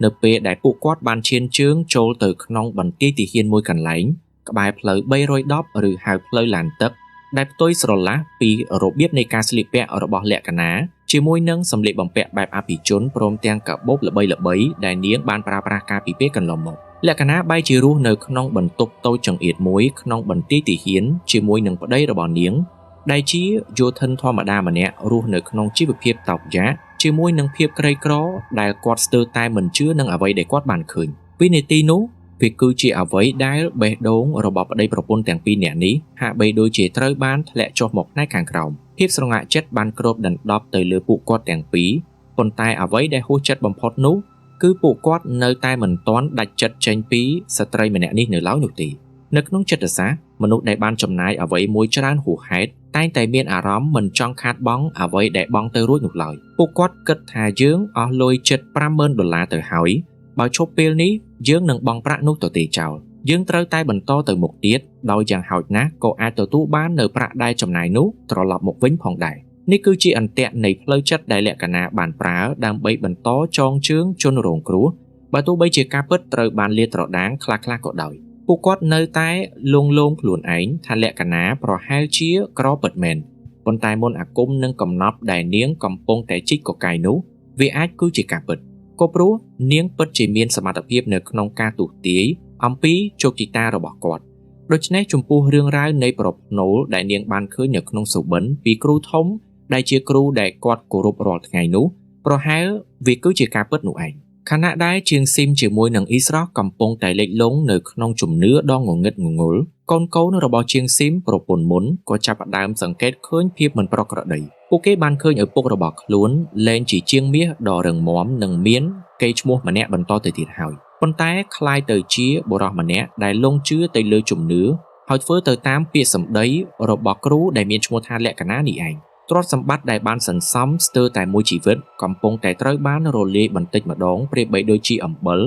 នៅពេលដែលពួកគាត់បានឈានជើងចូលទៅក្នុងបន្ទាយទាហានមួយកន្លែងក្បែរផ្លូវ310ឬហៅផ្លូវឡានទឹកដែលផ្ទុយស្រឡះពីរបៀបនៃការស្លៀកពាក់របស់លក្ខណៈជាមួយនឹងសម្លៀកបំពាក់បែបអភិជនព្រមទាំងកាបូបល្បីៗដែលនាងបានប្រើប្រាស់កាលពីពេលកន្លងមកលក្ខណៈបែរជារស់នៅក្នុងបន្ទប់តូចចង្អៀតមួយក្នុងបន្ទាយទាហានជាមួយនឹងប្តីរបស់នាងដែលជាយោធិនធម្មតាម្នាក់រស់នៅក្នុងជីវភាពតោកយ៉ាកជាមួយនឹងភាពក្រីក្រដែលគាត់ស្ទើរតែមិនជឿនឹងអ្វីដែលគាត់បានឃើញវិនាទីនោះវាគឺជាអ្វីដែលបេះដូងរបស់ប្តីប្រពន្ធទាំងពីរនាក់នេះហាក់បីដូចជាត្រូវបានធ្លាក់ចុះមកផ្នែកខាងក្រោមភាពស្រងាក់ចិត្តបានគ្របដណ្ដប់ទៅលើពួកគាត់ទាំងពីរប៉ុន្តែអ្វីដែលហួសចិត្តបំផុតនោះគឺពួកគាត់នៅតែមិនទាន់ដាច់ចិត្តចេញពីស្ត្រីម្នាក់នេះនៅឡើយនោះទេនៅក្នុងចិត្តសាស្ត្រមនុស្សដែលបានចំណាយអ្វីមួយច្រើនហួសហេតុតែងតែមានអារម្មណ៍មិនចង់ខាតបង់អ្វីដែលបង់ទៅរួចនោះឡើយពួកគាត់គិតថាយើងអស់លុយជិត 50000 ដុល្លារទៅហើយបើឈប់ពេលនេះយើងនឹងបង់ប្រាក់នោះទៅទេចោលយើងត្រូវតែបន្តទៅមុខទៀតដោយយ៉ាងហោចណាស់ក៏អាចទទួលបាននៅប្រាក់ដែលចំណាយនោះត្រឡប់មកវិញផងដែរនេះគឺជាអន្ទាក់នៃផ្លូវចិត្តដែលលក្ខណៈបានប្រើដើម្បីបន្តចងជើងជនរងគ្រោះបើទោះបីជាការពិតត្រូវបានលាតត្រដាងខ្លះៗក៏ដោយពួកគាត់នៅតែលងលោមខ្លួនឯងថាលក្ខណៈប្រហែលជាក្រពិតមែនប៉ុន្តែមុនអាគមនិងកំណប់ដែលនាងកំពុងតែជីកកកាយនោះវាអាចគឺជាការពិតក៏ព្រោះនាងពិតជាមានសមត្ថភាពនៅក្នុងការទស្សន៍ទាយអំពីជោគជតារបស់គាត់ដូច្នេះចំពោះរឿងរ៉ាវនៃប្រផ្នូលដែលនាងបានឃើញនៅក្នុងសុបិនពីគ្រូធំដែលជាគ្រូដែលគាត់គោរពរាល់ថ្ងៃនោះប្រហែលវាគឺជាការពិតនោះឯងខណៈដែលជាងស៊ីមជាមួយនឹងអ៊ីស្រស់កំពុងតែលិចលង់នៅក្នុងជំនឿដ៏ងងឹតងងុលកូនៗរបស់ជាងស៊ីមប្រពន្ធមុនក៏ចាប់ផ្ដើមសង្កេតឃើញភាពមិនប្រក្រតីពួកគេបានឃើញឪពុករបស់ខ្លួនលែងជាជាងមាសដ៏រឹងមាំនិងមានកេរ្តិ៍ឈ្មោះម្នាក់បន្តទៅទៀតហើយប៉ុន្តែក្លាយទៅជាបុរសម្នាក់ដែលលងជឿទៅលើជំនឿហើយធ្វើទៅតាមពាក្យសម្ដីរបស់គ្រូដែលមានឈ្មោះថាលក្ខណៈនេះឯងទ្រព្យសម្បត្តិដែលបានសន្សំស្ទើរតែមួយជីវិតកំពុងតែត្រូវបានរលាយបន្តិចម្ដងប្រៀបបីដូចជាអំបិល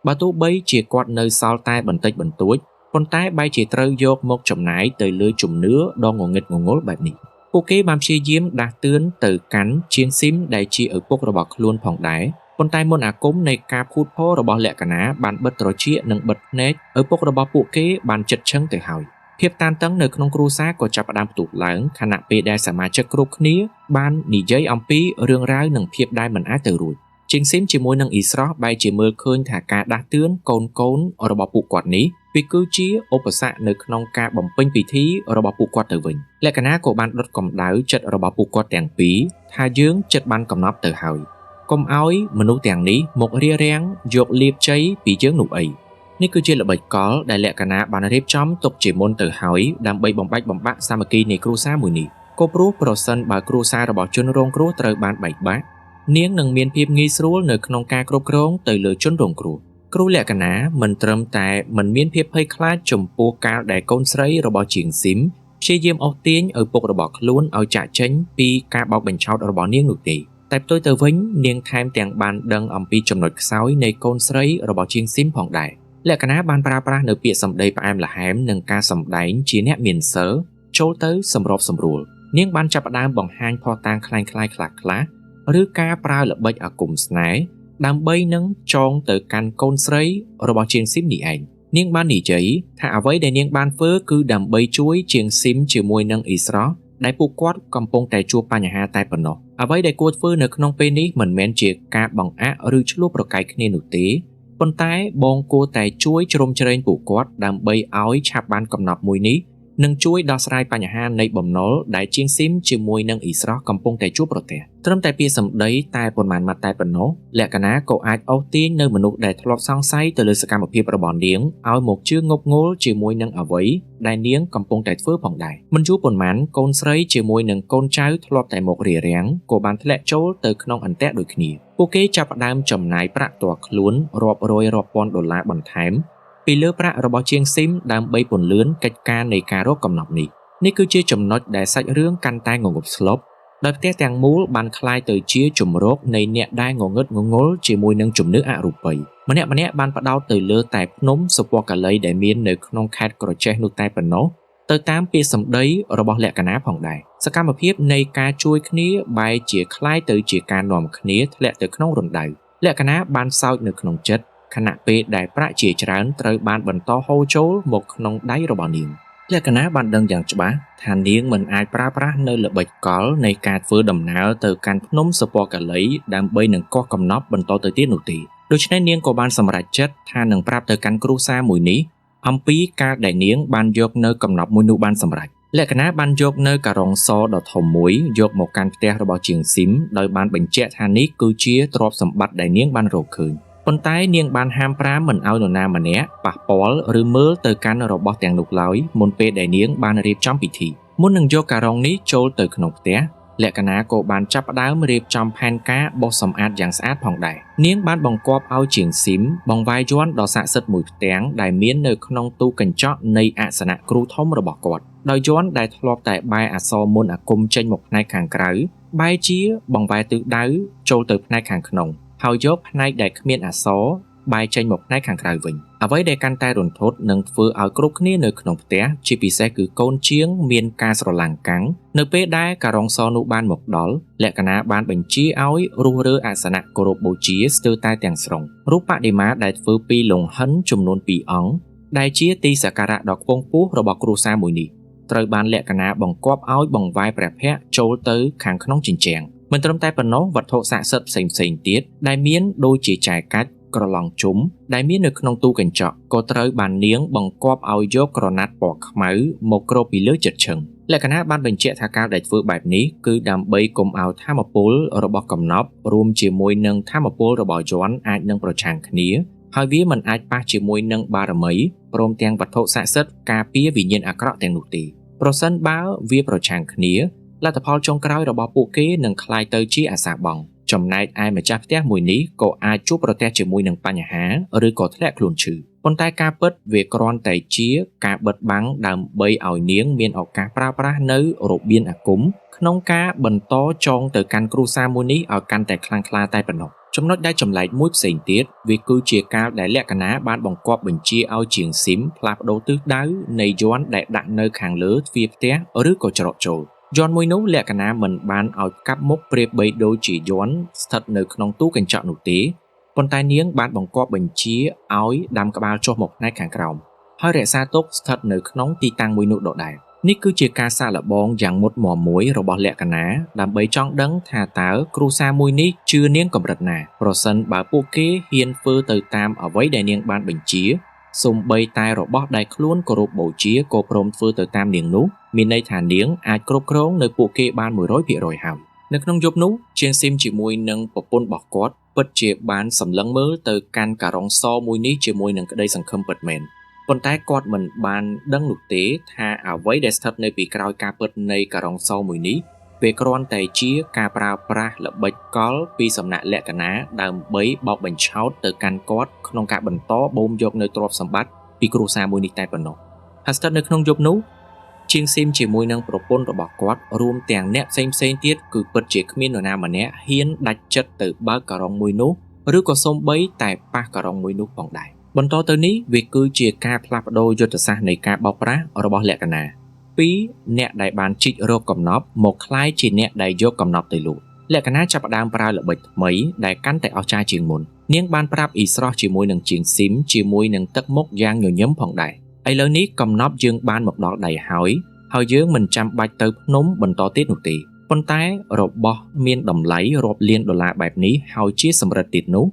បើទោះបីជាគាត់នៅសល់តែបន្តិចបន្តួចប៉ុន្តែបែរជាត្រូវយកមកចំណាយទៅលើជំនឿដ៏ងងឹតងងុលបែបនេះពួកគេបានព្យាយាមដាស់តឿនទៅកាន់ជាងស៊ីមដែលជាឪពុករបស់ខ្លួនផងដែរប៉ុន្តែមន្តអាគមនៃការភូតភររបស់លក្ខណៈបានបិទត្រចៀកនិងបិទភ្នែកឪពុករបស់ពួកគេបានចិត្តឈឹងទៅហើយភាពតានតឹងនៅក្នុងគ្រួសារក៏ចាប់ផ្ដើមផ្ទុះឡើងខណៈពេលដែលសមាជិកគ្រប់គ្នាបាននិយាយអំពីរឿងរ៉ាវនិងភាពដែលមិនអាចទៅរួចជាងស៊ីមជាមួយនឹងអ៊ីស្រស់បែរជាមើលឃើញថាការដាស់តឿនកូនៗរបស់ពួកគាត់នេះវាគឺជាឧបសគ្គនៅក្នុងការបំពេញពិធីរបស់ពួកគាត់ទៅវិញលក្ខណៈក៏បានដុតកម្ដៅចិត្តរបស់ពួកគាត់ទាំងពីរថាយើងចិត្តបានកំណត់ទៅហើយកុំឲ្យមនុស្សទាំងនេះមករារាំងយកលៀបជ័យពីយើងនោះអីនេះគឺជាល្បិចកលដែលលក្ខណៈបានរៀបចំទុកជាមុនទៅហើយដើម្បីបំបែកបំបាក់សាមគ្គីនៃគ្រួសារមួយនេះក៏ព្រោះប្រសិនបើគ្រួសាររបស់ជនរងគ្រោះត្រូវបានបែកបាក់នាងនឹងមានភាពងាយស្រួលនៅក្នុងការគ្រប់គ្រងទៅលើជនរងគ្រោះគ្រូលក្ខណៈមិនត្រឹមតែមិនមានភាពភ័យខ្លាចចំពោះកាលដែលកូនស្រីរបស់ជាងស៊ីមព្យាយាមអូសទាញឪពុករបស់ខ្លួនឲ្យចាកចេញពីការបោកបញ្ឆោតរបស់នាងនោះទេតែផ្ទុយទៅវិញនាងថែមទាំងបានដឹងអំពីចំណុចខ្សោយនៃកូនស្រីរបស់ជាងស៊ីមផងដែរលក្ខណៈបានប្រើប្រាស់នៅពាក្យសម្ដីផ្អែមល្ហែមនិងការសម្ដែងជាអ្នកមានសិលចូលទៅសម្របសម្រួលនាងបានចាប់ផ្ដើមបង្ហាញភស្តុតាងក្លែងក្លាយខ្លះៗឬការប្រើល្បិចអាគមស្នេហ៍ដើម្បីនឹងចងទៅកាន់កូនស្រីរបស់ជាងស៊ីមនេះឯងនាងបាននិយាយថាអ្វីដែលនាងបានធ្វើគឺដើម្បីជួយជាងស៊ីមជាមួយនឹងអ៊ីស្រស់ដែលពួកគាត់កំពុងតែជួបបញ្ហាតែប៉ុណ្ណោះអ្វីដែលគួរធ្វើនៅក្នុងពេលនេះមិនមែនជាការបង្អាក់ឬឈ្លោះប្រកែកគ្នានោះទេប៉ុន្តែបងគួរតែជួយជ្រោមជ្រែងពួកគាត់ដើម្បីឲ្យឆាប់បានកំណត់មួយនេះនិងជួយដោះស្រាយបញ្ហានៃបំណុលដែលជាងស៊ីមជាមួយនឹងអ៊ីស្រស់កំពុងតែជួបប្រទះត្រឹមតែពាក្យសម្ដីតែប៉ុន្មានម៉ាត់តែប៉ុណ្ណោះលក្ខណៈក៏អាចអូសទាញនៅមនុស្សដែលធ្លាប់សង្ស័យទៅលើសកម្មភាពរបស់នាងឲ្យមកជឿងប់ងល់ជាមួយនឹងអ្វីដែលនាងកំពុងតែធ្វើផងដែរមិនយូរប៉ុន្មានកូនស្រីជាមួយនឹងកូនចៅធ្លាប់តែមករារាំងក៏បានធ្លាក់ចូលទៅក្នុងអន្ទាក់ដូចគ្នាពួកគេចាប់ផ្ដើមចំណាយប្រាក់ផ្ទាល់ខ្លួនរាប់រយរាប់ពាន់ដុល្លារបន្ថែមពីលើប្រាក់របស់ជាងស៊ីមដើម្បីពន្លឿនកិច្ចការនៃការរកកំណប់នេះនេះគឺជាចំណុចដែលសាច់រឿងកាន់តែងងប់ស្លុប ដោយផ្ទះទាំងមូលបានក្លាយទៅជាជម្រកនៃអ្នកដែលងងឹតងងល់ជាមួយនឹងជំនឿអរូបីម្នាក់ៗបានផ្ដោតទៅលើតែភ្នំសុពកាលីដែលមាននៅក្នុងខេត្តក្រចេះនោះតែប៉ុណ្ណោះទៅតាមពាក្យសម្ដីរបស់លក្ខណៈផងដែរសកម្មភាពនៃការជួយគ្នាបែរជាក្លាយទៅជាការនាំគ្នាធ្លាក់ទៅក្នុងរណ្ដៅលក្ខណៈបានសោចនៅក្នុងចិត្តខណៈពេលដែលប្រាក់ជាច្រើនត្រូវបានបន្តហូរចូលមកក្នុងដៃរបស់នាងលក្ខណៈបានដឹងយ៉ាងច្បាស់ថានាងមិនអាចប្រើប្រាស់នៅល្បិចកលនៃការធ្វើដំណើរទៅកាន់ភ្នំសុពកាលីដើម្បីនឹងកោះកំណប់បន្តទៅទៀតនោះទេដូច្នេះនាងក៏បានសម្រេចចិត្តថានឹងប្រាប់ទៅកាន់គ្រួសារមួយនេះអំពីការដែលនាងបានយកនៅកំណប់មួយនោះបានសម្រេចលក្ខណៈបានយកនៅការុងសដ៏ធំមួយយកមកកាន់ផ្ទះរបស់ជាងស៊ីមដោយបានបញ្ជាក់ថានេះគឺជាទ្រព្យសម្បត្តិដែលនាងបានរកឃើញប៉ុន្តែនាងបានហាមប្រាមមិនឲ្យនរណាម្នាក់ប៉ះពាល់ឬមើលទៅកាន់របស់ទាំងនោះឡើយមុនពេលដែលនាងបានរៀបចំពិធីមុននឹងយកការុងនេះចូលទៅក្នុងផ្ទះលក្ខណៈក៏បានចាប់ផ្ដើមរៀបចំផែនការបោសសម្អាតយ៉ាងស្អាតផងដែរនាងបានបង្គាប់ឲ្យជាងស៊ីមបង្វែរយ័ន្តដ៏ស័ក្តិសិទ្ធិមួយផ្ទាំងដែលមាននៅក្នុងទូកញ្ចក់នៃអាសនៈគ្រូធំរបស់គាត់ដោយយ័ន្តដែលធ្លាប់តែបែរអក្សរមន្តអាគមចេញមកផ្នែកខាងក្រៅបែរជាបង្វែរទិសដៅចូលទៅផ្នែកខាងក្នុងហើយយកផ្នែកដែលគ្មានអក្សរបែរចេញមកផ្នែកខាងក្រៅវិញអ្វីដែលកាន់តែរន្ធត់នឹងធ្វើឲ្យគ្រប់គ្នានៅក្នុងផ្ទះជាពិសេសគឺកូនជាងមានការស្រឡាំងកាំងនៅពេលដែលការុងសនោះបានមកដល់លក្ខណៈបានបញ្ជាឲ្យរុះរើអាសនៈគោរពបូជាស្ទើរតែទាំងស្រុងរូបបដិមាដែលធ្វើពីលង្ហិនចំនួន2អង្គដែលជាទីសក្ការៈដ៏ខ្ពង់ខ្ពស់របស់គ្រួសារមួយនេះត្រូវបានលក្ខណៈបង្គាប់ឲ្យបង្វែរព្រះភ័ក្ត្រចូលទៅខាងក្នុងជញ្ជាំងមិនត្រឹមតែប៉ុណ្ណោះវត្ថុស័ក្តិសិទ្ធិផ្សេងៗទៀតដែលមានដូចជាចែកាច់ក្រឡងជុំដែលមាននៅក្នុងទូកញ្ចក់ក៏ត្រូវបាននាងបង្គាប់ឲ្យយកក្រណាត់ពណ៌ខ្មៅមកគ្របពីលើចិត្តឈឹងលក្ខណៈបានបញ្ជាក់ថាការដែលធ្វើបែបនេះគឺដើម្បីកុំឲ្យធម៌ពលរបស់កំណប់រួមជាមួយនឹងធម៌ពលរបស់យ័ន្តអាចនឹងប្រឆាំងគ្នាហើយវាមិនអាចប៉ះជាមួយនឹងបារមីព្រមទាំងវត្ថុស័ក្តិសិទ្ធិការពារវិញ្ញាណអាក្រក់ទាំងនោះទេប្រសិនបើវាប្រឆាំងគ្នាលទ្ធផលចុងក្រោយរបស់ពួកគេនឹងក្លាយទៅជាអាសាបង់ចំណែកឯម្ចាស់ផ្ទះមួយនេះក៏អាចជួបប្រទះជាមួយនឹងបញ្ហាឬក៏ធ្លាក់ខ្លួនឈឺប៉ុន្តែការពិតវាគ្រាន់តែជាការបិទបាំងដើម្បីឲ្យនាងមានឱកាសប្រើប្រាស់នៅរបៀនអាគមក្នុងការបន្តចងទៅកាន់គ្រួសារមួយនេះឲ្យកាន់តែខ្លាំងក្លាតែប៉ុណ្ណោះចំណុចដែលចម្លែកមួយផ្សេងទៀតវាគឺជាការដែលលក្ខណៈបានបង្គាប់បញ្ជាឲ្យជាងស៊ីមផ្លាស់ប្ដូរទិសដៅនៃយ័ន្តដែលដាក់នៅខាងលើទ្វារផ្ទះឬក៏ច្រកចូលយ័ន្តមួយនោះលក្ខណៈមិនបានឲ្យកាប់មុខប្រៀបបីដូចជាយ័ន្តស្ថិតនៅក្នុងទូកញ្ចក់នោះទេប៉ុន្តែនាងបានបង្គាប់បញ្ជាឲ្យដាំក្បាលចុះមកផ្នែកខាងក្រោមហើយរក្សាទុកស្ថិតនៅក្នុងទីតាំងមួយនោះដដែលនេះគឺជាការសាកល្បងយ៉ាងមុតមមមួយរបស់លក្ខណៈដើម្បីចង់ដឹងថាតើគ្រួសារមួយនេះជឿនាងកម្រិតណាប្រសិនបើពួកគេហ៊ានធ្វើទៅតាមអ្វីដែលនាងបានបញ្ជាសូម្បីតែរបស់ដែលខ្លួនគោរពបូជាក៏ព្រមធ្វើទៅតាមនាងនោះមានន័យថានាងអាចគ្រប់គ្រងនៅពួកគេបាន 100% ហើយនៅក្នុងយប់នោះជាងស៊ីមជាមួយនឹងប្រពន្ធរបស់គាត់ពិតជាបានសម្លឹងមើលទៅកាន់ការុងសមួយនេះជាមួយនឹងក្តីសង្ឃឹមពិតមែនប៉ុន្តែគាត់មិនបានដឹងនោះទេថាអ្វីដែលស្ថិតនៅពីក្រោយការពិតនៃការុងសមួយនេះវាគ្រាន់តែជាការប្រើប្រាស់ល្បិចកលពីសំណាក់លក្ខណៈដើម្បីបោកបញ្ឆោតទៅកាន់គាត់ក្នុងការបន្តបូមយកនៅទ្រព្យសម្បត្តិពីគ្រួសារមួយនេះតែប៉ុណ្ណោះហើយស្ថិតនៅក្នុងយប់នោះជាងស៊ីមជាមួយនឹងប្រពន្ធរបស់គាត់រួមទាំងអ្នកផ្សេងៗទៀតគឺពិតជាគ្មាននរណាម្នាក់ហ៊ានដាច់ចិត្តទៅបើកការុងមួយនោះឬក៏សូម្បីតែប៉ះការុងមួយនោះផងដែរបន្តទៅនេះវាគឺជាការផ្លាស់ប្ដូរយុទ្ធសាស្ត្រនៃការបោកប្រាស់របស់លក្ខណៈពីអ្នកដែលបានជីករកកំណប់មកក្លាយជាអ្នកដែលយកកំណប់ទៅលក់លក្ខណៈចាប់ផ្ដើមប្រើល្បិចថ្មីដែលកាន់តែអស្ចារ្យជាងមុននាងបានប្រាប់អ៊ីស្រស់ជាមួយនឹងជាងស៊ីមជាមួយនឹងទឹកមុខយ៉ាងញញឹមផងដែរឥឡូវនេះកំណប់យើងបានមកដល់ដៃហើយហើយយើងមិនចាំបាច់ទៅភ្នំបន្តទៀតនោះទេប៉ុន្តែរបស់មានតម្លៃរាប់លានដុល្លារបែបនេះហើយជាសម្រិតទៀតនោះ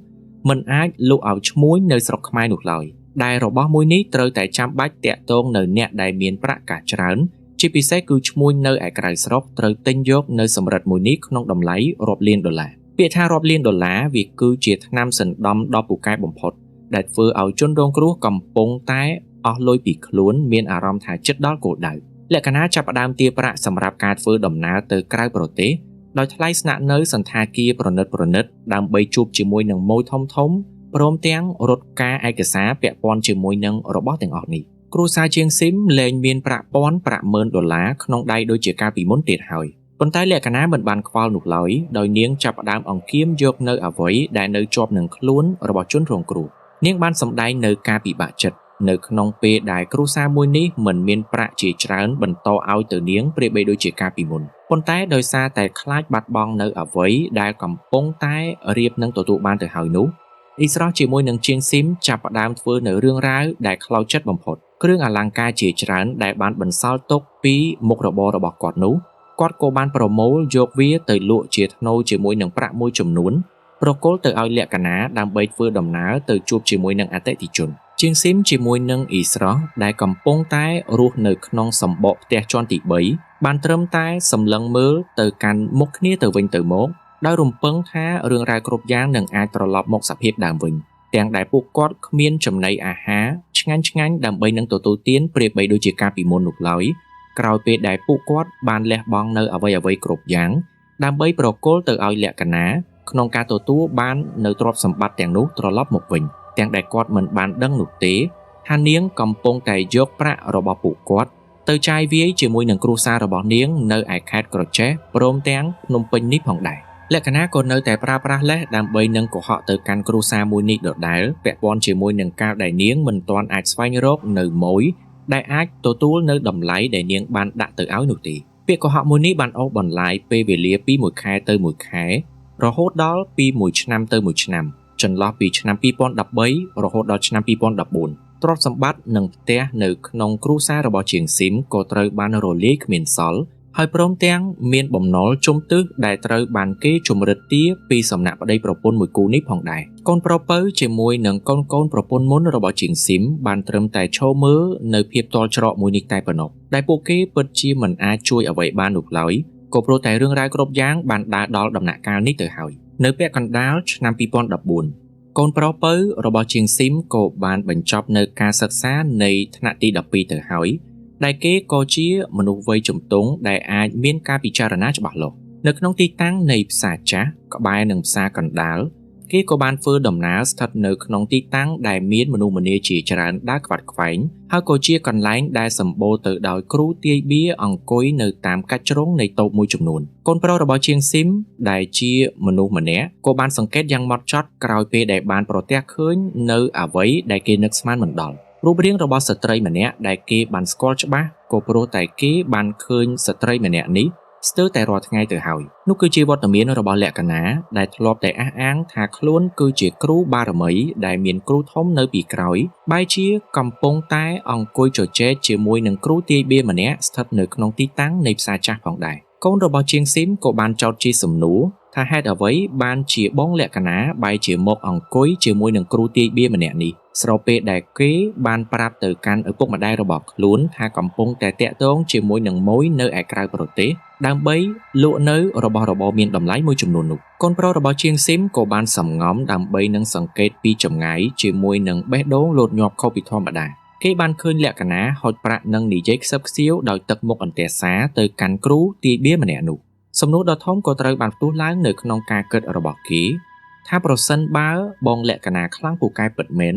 មិនអាចលក់ឲ្យឈ្មួញនៅស្រុកខ្មែរនោះឡើយដែលរបស់មួយនេះត្រូវតែចាំបាច់តាក់ទងនៅអ្នកដែលមានប្រាក់កាសច្រើនជាពិសេសគឺឈ្មួញនៅឯក្រៅស្រុកត្រូវទិញយកនៅសម្រិតមួយនេះក្នុងតម្លៃរាប់លានដុល្លារពាក្យថារាប់លានដុល្លារវាគឺជាថ្នាំសណ្ដំដ៏ពូកែបំផុតដែលធ្វើឲ្យជនរងគ្រោះកំពុងតែអស់លុយពីខ្លួនមានអារម្មណ៍ថាជិតដល់គោលដៅលក្ខណៈចាប់ផ្ដើមទារប្រាក់សម្រាប់ការធ្វើដំណើរទៅក្រៅប្រទេសដោយថ្លៃស្នាក់នៅសណ្ឋាគារប្រណិតដើម្បីជួបជាមួយនឹងម៉ូយធំៗព្រមទាំងរត់ការឯកសារពាក់ព័ន្ធជាមួយនឹងរបស់ទាំងអស់នេះគ្រួសារជាងស៊ីមលែងមានប្រាក់ពាន់ប្រាក់ម៉ឺនដុល្លារក្នុងដៃដូចជាកាលពីមុនទៀតហើយ ប៉ុន្តែលក្ខណៈមិនបានខ្វល់នោះឡើយដោយនាងចាប់ផ្ដើមអង្គាមយកនៅអ្វីដែលនៅជាប់នឹងខ្លួនរបស់ជនរងគ្រោះនាងបានសម្ដែងនៅការពិបាកចិត្តនៅក្នុងពេលដែលគ្រួសារមួយនេះមិនមានប្រាក់ជាច្រើនបន្តឲ្យទៅនាងប្រៀបបីដូចជាកាលពីមុនប៉ុន្តែដោយសារតែខ្លាចបាត់បង់នៅអ្វីដែលកំពុងតែរៀបនឹងទទួលបានទៅហើយនោះអ៊ីស្រស់ជាមួយនឹងជាងស៊ីមចាប់ផ្ដើមធ្វើនៅរឿងរ៉ាវដែលខ្លោចចិត្តបំផុតគ្រឿងអលង្ការជាច្រើនដែលបានបន្សល់ទុកពីមុខរបររបស់គាត់នោះគាត់ក៏បានប្រមូលយកវាទៅលក់ជាថ្នូរជាមួយនឹងប្រាក់មួយចំនួនប្រគល់ទៅឲ្យលក្ខណៈដើម្បីធ្វើដំណើរទៅជួបជាមួយនឹងអតិថិជនជាងស៊ីមជាមួយនឹងអ៊ីស្រស់ដែលកំពុងតែរស់នៅក្នុងសម្បកផ្ទះជាន់ទី3បានត្រឹមតែសម្លឹងមើលទៅកាន់មុខគ្នាទៅវិញទៅមកដោយរំពឹងថារឿងរ៉ាវគ្រប់យ៉ាងនឹងអាចត្រឡប់មកសភាពដើមវិញទាំងដែលពួកគាត់គ្មានចំណីអាហារឆ្ងាញ់ៗដើម្បីនឹងទទួលទានប្រៀបបីដូចជាកាលពីមុននោះឡើយក្រោយពេលដែលពួកគាត់បានលះបង់នៅអ្វីៗគ្រប់យ៉ាងដើម្បីប្រគល់ទៅឲ្យលក្ខណៈក្នុងការទទួលបាននៅទ្រព្យសម្បត្តិទាំងនោះត្រឡប់មកវិញទាំងដែលគាត់មិនបានដឹងនោះទេថានាងកំពុងតែយកប្រាក់របស់ពួកគាត់ទៅចាយវាយជាមួយនឹងគ្រួសាររបស់នាងនៅឯខេត្តក្រចេះព្រមទាំងភ្នំពេញនេះផងដែរលក្ខណៈក៏នៅតែប្រើប្រាស់លេសដើម្បីនឹងកុហកទៅកាន់គ្រួសារមួយនេះដដែលពាក់ព័ន្ធជាមួយនឹងការដែលនាងមិនទាន់អាចស្វែងរកនៅម៉ួយដែលអាចទទួលនៅតម្លៃដែលនាងបានដាក់ទៅឲ្យនោះទេពាក្យកុហកមួយនេះបានអូសបន្លាយពេលវេលាពីមួយខែទៅមួយខែរហូតដល់ពីមួយឆ្នាំទៅមួយឆ្នាំចន្លោះពីឆ្នាំ2013រហូតដល់ឆ្នាំ2014ទ្រព្យសម្បត្តិនិងផ្ទះនៅក្នុងគ្រួសាររបស់ជាងស៊ីមក៏ត្រូវបានរលាយគ្មានសល់ហើយព្រមទាំងមានបំណុលជុំទិសដែលត្រូវបានគេជំរិតទារពីសំណាក់ប្តីប្រពន្ធមួយគូនេះផងដែរកូនប្រុសពៅជាមួយនឹងកូនប្រពន្ធមុនរបស់ជាងស៊ីមបានត្រឹមតែឈរមើលនៅភាពទាល់ច្រកមួយនេះតែប៉ុណ្ណោះដែលពួកគេពិតជាមិនអាចជួយអ្វីបាននោះឡើយក៏ព្រោះតែរឿងរ៉ាវគ្រប់យ៉ាងបានដើរដល់ដំណាក់កាលនេះទៅហើយនៅពាក់កណ្ដាលឆ្នាំ2014កូនប្រុសពៅរបស់ជាងស៊ីមក៏បានបញ្ចប់នៅការសិក្សានៃថ្នាក់ទី12ទៅហើយដែលគេក៏ជាមនុស្សវ័យជំទង់ដែលអាចមានការពិចារណាច្បាស់លាស់នៅក្នុងទីតាំងនៃផ្សារចាស់ក្បែរនឹងផ្សារកណ្ដាលគេក៏បានធ្វើដំណើរស្ថិតនៅក្នុងទីតាំងដែលមានមនុស្សម្នាជាច្រើនដើរខ្វាត់ខ្វែងហើយក៏ជាកន្លែងដែលសម្បូរទៅដោយគ្រូទាយបៀអង្គុយនៅតាមកាច់ជ្រុងនៃតូបមួយចំនួនកូនប្រុសរបស់ជាងស៊ីមដែលជាមនុស្សម្នាក់ក៏បានសង្កេតយ៉ាងម៉ត់ចត់ក្រោយពេលដែលបានប្រទះឃើញនៅអ្វីដែលគេនឹកស្មានមិនដល់រូបរាងរបស់ស្ត្រីម្នាក់ដែលគេបានស្គាល់ច្បាស់ក៏ព្រោះតែគេបានឃើញស្ត្រីម្នាក់នេះស្ទើរតែរាល់ថ្ងៃទៅហើយនោះគឺជាវត្តមានរបស់លក្ខណៈដែលធ្លាប់តែអះអាងថាខ្លួនគឺជាគ្រូបារមីដែលមានគ្រូធំនៅពីក្រោយបែរជាកំពុងតែអង្គុយជជែកជាមួយនឹងគ្រូទាយបៀម្នាក់ស្ថិតនៅក្នុងទីតាំងនៃផ្សារចាស់ផងដែរកូនរបស់ជាងស៊ីមក៏បានចោទជាសំណួរថាហេតុអ្វីបានជាបងលក្ខណៈបែរជាមកអង្គុយជាមួយនឹងគ្រូទាយបៀម្នាក់នេះស្របពេលដែលគេបានប្រាប់ទៅកាន់ឪពុកម្ដាយរបស់ខ្លួនថាកំពុងតែតាក់ទងជាមួយនឹងម៉ួយនៅឯក្រៅប្រទេសដើម្បីលក់នៅរបស់របរមានតម្លៃមួយចំនួននោះកូនប្រុសរបស់ជាងស៊ីមក៏បានសំងំដើម្បីនឹងសង្កេតពីចម្ងាយជាមួយនឹងបេះដូងលោតញាប់ខុសពីធម្មតាគេបានឃើញលក្ខណៈហុចប្រាក់និងនិយាយខ្សឹបខ្សៀវដោយទឹកមុខអន្ទះសារទៅកាន់គ្រូទាយបៀម្នាក់នោះសំណួរដ៏ធំក៏ត្រូវបានផ្ទុះឡើងនៅក្នុងការគិតរបស់គេថាប្រសិនបើបងលក្ខណៈខ្លាំងពូកែពិតមែន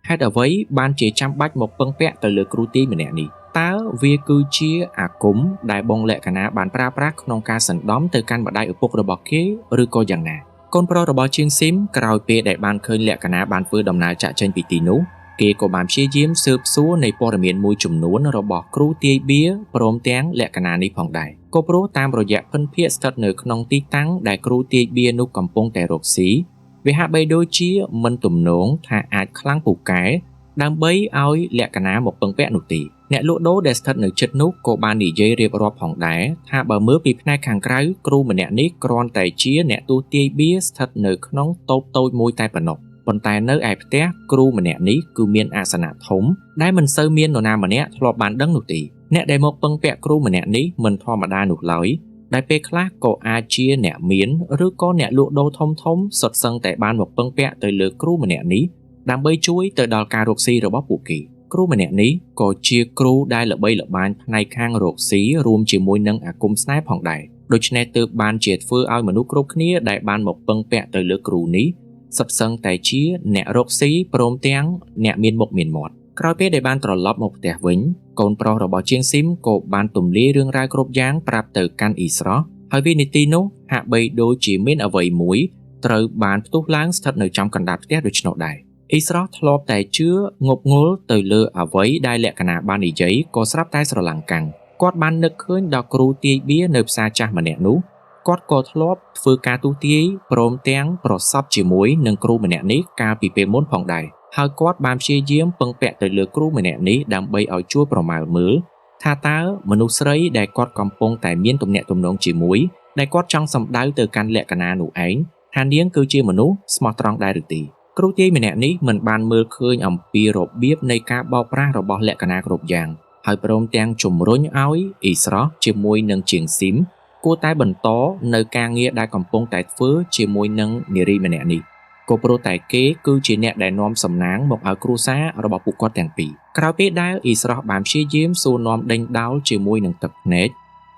ហេតុអ្វីបានជាចាំបាច់មកពឹងពាក់ទៅលើគ្រូទាយម្នាក់នេះតើវាគឺជាអាគមដែលបងលក្ខណៈបានប្រើប្រាស់ក្នុងការសណ្ដំទៅកាន់ម្ដាយឪពុករបស់គេឬក៏យ៉ាងណាកូនប្រុសរបស់ជាងស៊ីមក្រោយពេលដែលបានឃើញលក្ខណៈបានធ្វើដំណើរចាក់ចេញពីទីនោះគេក៏បានព្យាយាមស៊ើបសួរនៃព័ត៌មានមួយចំនួនរបស់គ្រូទាយបៀព្រមទាំងលក្ខណៈនេះផងដែរក៏ព្រោះតាមរយៈភិនភាគស្ថិតនៅក្នុងទីតាំងដែលគ្រូទាយបៀនោះកំពុងតែរកស៊ីវាហាក់បីដូចជាមិនទំនងថាអាចខ្លាំងពូកែដើម្បីឲ្យលក្ខណៈមកពឹងពាក់នោះទេអ្នកលក់ដូរដែលស្ថិតនៅជិតនោះក៏បាននិយាយរៀបរាប់ផងដែរថាបើមើលពីផ្នែកខាងក្រៅគ្រូម្នាក់នេះគ្រាន់តែជាអ្នកទូទាយបៀស្ថិតនៅក្នុងតូបតូចមួយតែប៉ុណ្ណោះប៉ុន្តែនៅឯផ្ទះគ្រូម្នាក់នេះគឺមានអាសនៈធំដែលមិនសូវមាននរណាម្នាក់ធ្លាប់បានដឹងនោះទេអ្នកដែលមកពឹងពាក់គ្រូម្នាក់នេះមិនធម្មតានោះឡើយដែលពេលខ្លះក៏អាចជាអ្នកមានឬក៏អ្នកលក់ដូរធំៗសុទ្ធសឹងតែបានមកពឹងពាក់ទៅលើគ្រូម្នាក់នេះដើម្បីជួយទៅដល់ការរកស៊ីរបស់ពួកគេគ្រូម្នាក់នេះក៏ជាគ្រូដែលល្បីល្បាញផ្នែកខាងរកស៊ីរួមជាមួយនឹងអាគមស្នេហ៍ផងដែរដូច្នេះទើបបានជាធ្វើឲ្យមនុស្សគ្រប់គ្នាដែលបានមកពឹងពាក់ទៅលើគ្រូនេះសុទ្ធសឹងតែជាអ្នករកស៊ីព្រមទាំងអ្នកមានមុខមានមាត់ក្រោយពេលដែលបានត្រឡប់មកផ្ទះវិញកូនប្រុសរបស់ជាងស៊ីមក៏បានទម្លាយរឿងរ៉ាវគ្រប់យ៉ាងប្រាប់ទៅកាន់អ៊ីស្រស់ ហើយវិនាទីនោះហាក់បីដូចជាមានអ្វីមួយត្រូវបានផ្ទុះឡើងស្ថិតនៅចំកណ្ដាលផ្ទះដូច្នោះដែរអ៊ីស្រស់ធ្លាប់តែជឿងប់ងល់ទៅលើអ្វីដែលលក្ខណៈបាននិយាយក៏ស្រាប់តែស្រឡាំងកាំងគាត់បាននឹកឃើញដល់គ្រូទាយបៀនៅផ្សារចាស់ម្នាក់នោះគាត់ក៏ធ្លាប់ធ្វើការទូទាយព្រមទាំងប្រសពជាមួយនឹងគ្រូម្នាក់នេះកាលពីពេលមុនផងដែរហើយគាត់បានព្យាយាមពឹងពាក់ទៅលើគ្រូម្នាក់នេះដើម្បីឲ្យជួយប្រមាលមើលថាតើមនុស្សស្រីដែលគាត់កំពុងតែមានទំនាក់ទំនងជាមួយដែលគាត់ចង់សម្ដៅទៅកាន់លក្ខណៈនោះឯងថានាងគឺជាមនុស្សស្មោះត្រង់ដែរឬទេគ្រូទាយម្នាក់នេះមិនបានមើលឃើញអំពីរបៀបនៃការបោកប្រាស់របស់លក្ខណៈគ្រប់យ៉ាងហើយព្រមទាំងជំរុញឲ្យអ៊ីស្រស់ជាមួយនឹងជាងស៊ីមគួរតែបន្តនៅការងារដែលកំពុងតែធ្វើជាមួយនឹងនារីម្នាក់នេះក៏ព្រោះតែគេគឺជាអ្នកដែលនាំសំណាងមកឲ្យគ្រួសាររបស់ពួកគាត់ទាំងពីរក្រោយពេលដែលអ៊ីស្រស់បានព្យាយាមសួរនាំដេញដោលជាមួយនឹងទឹកភ្នែក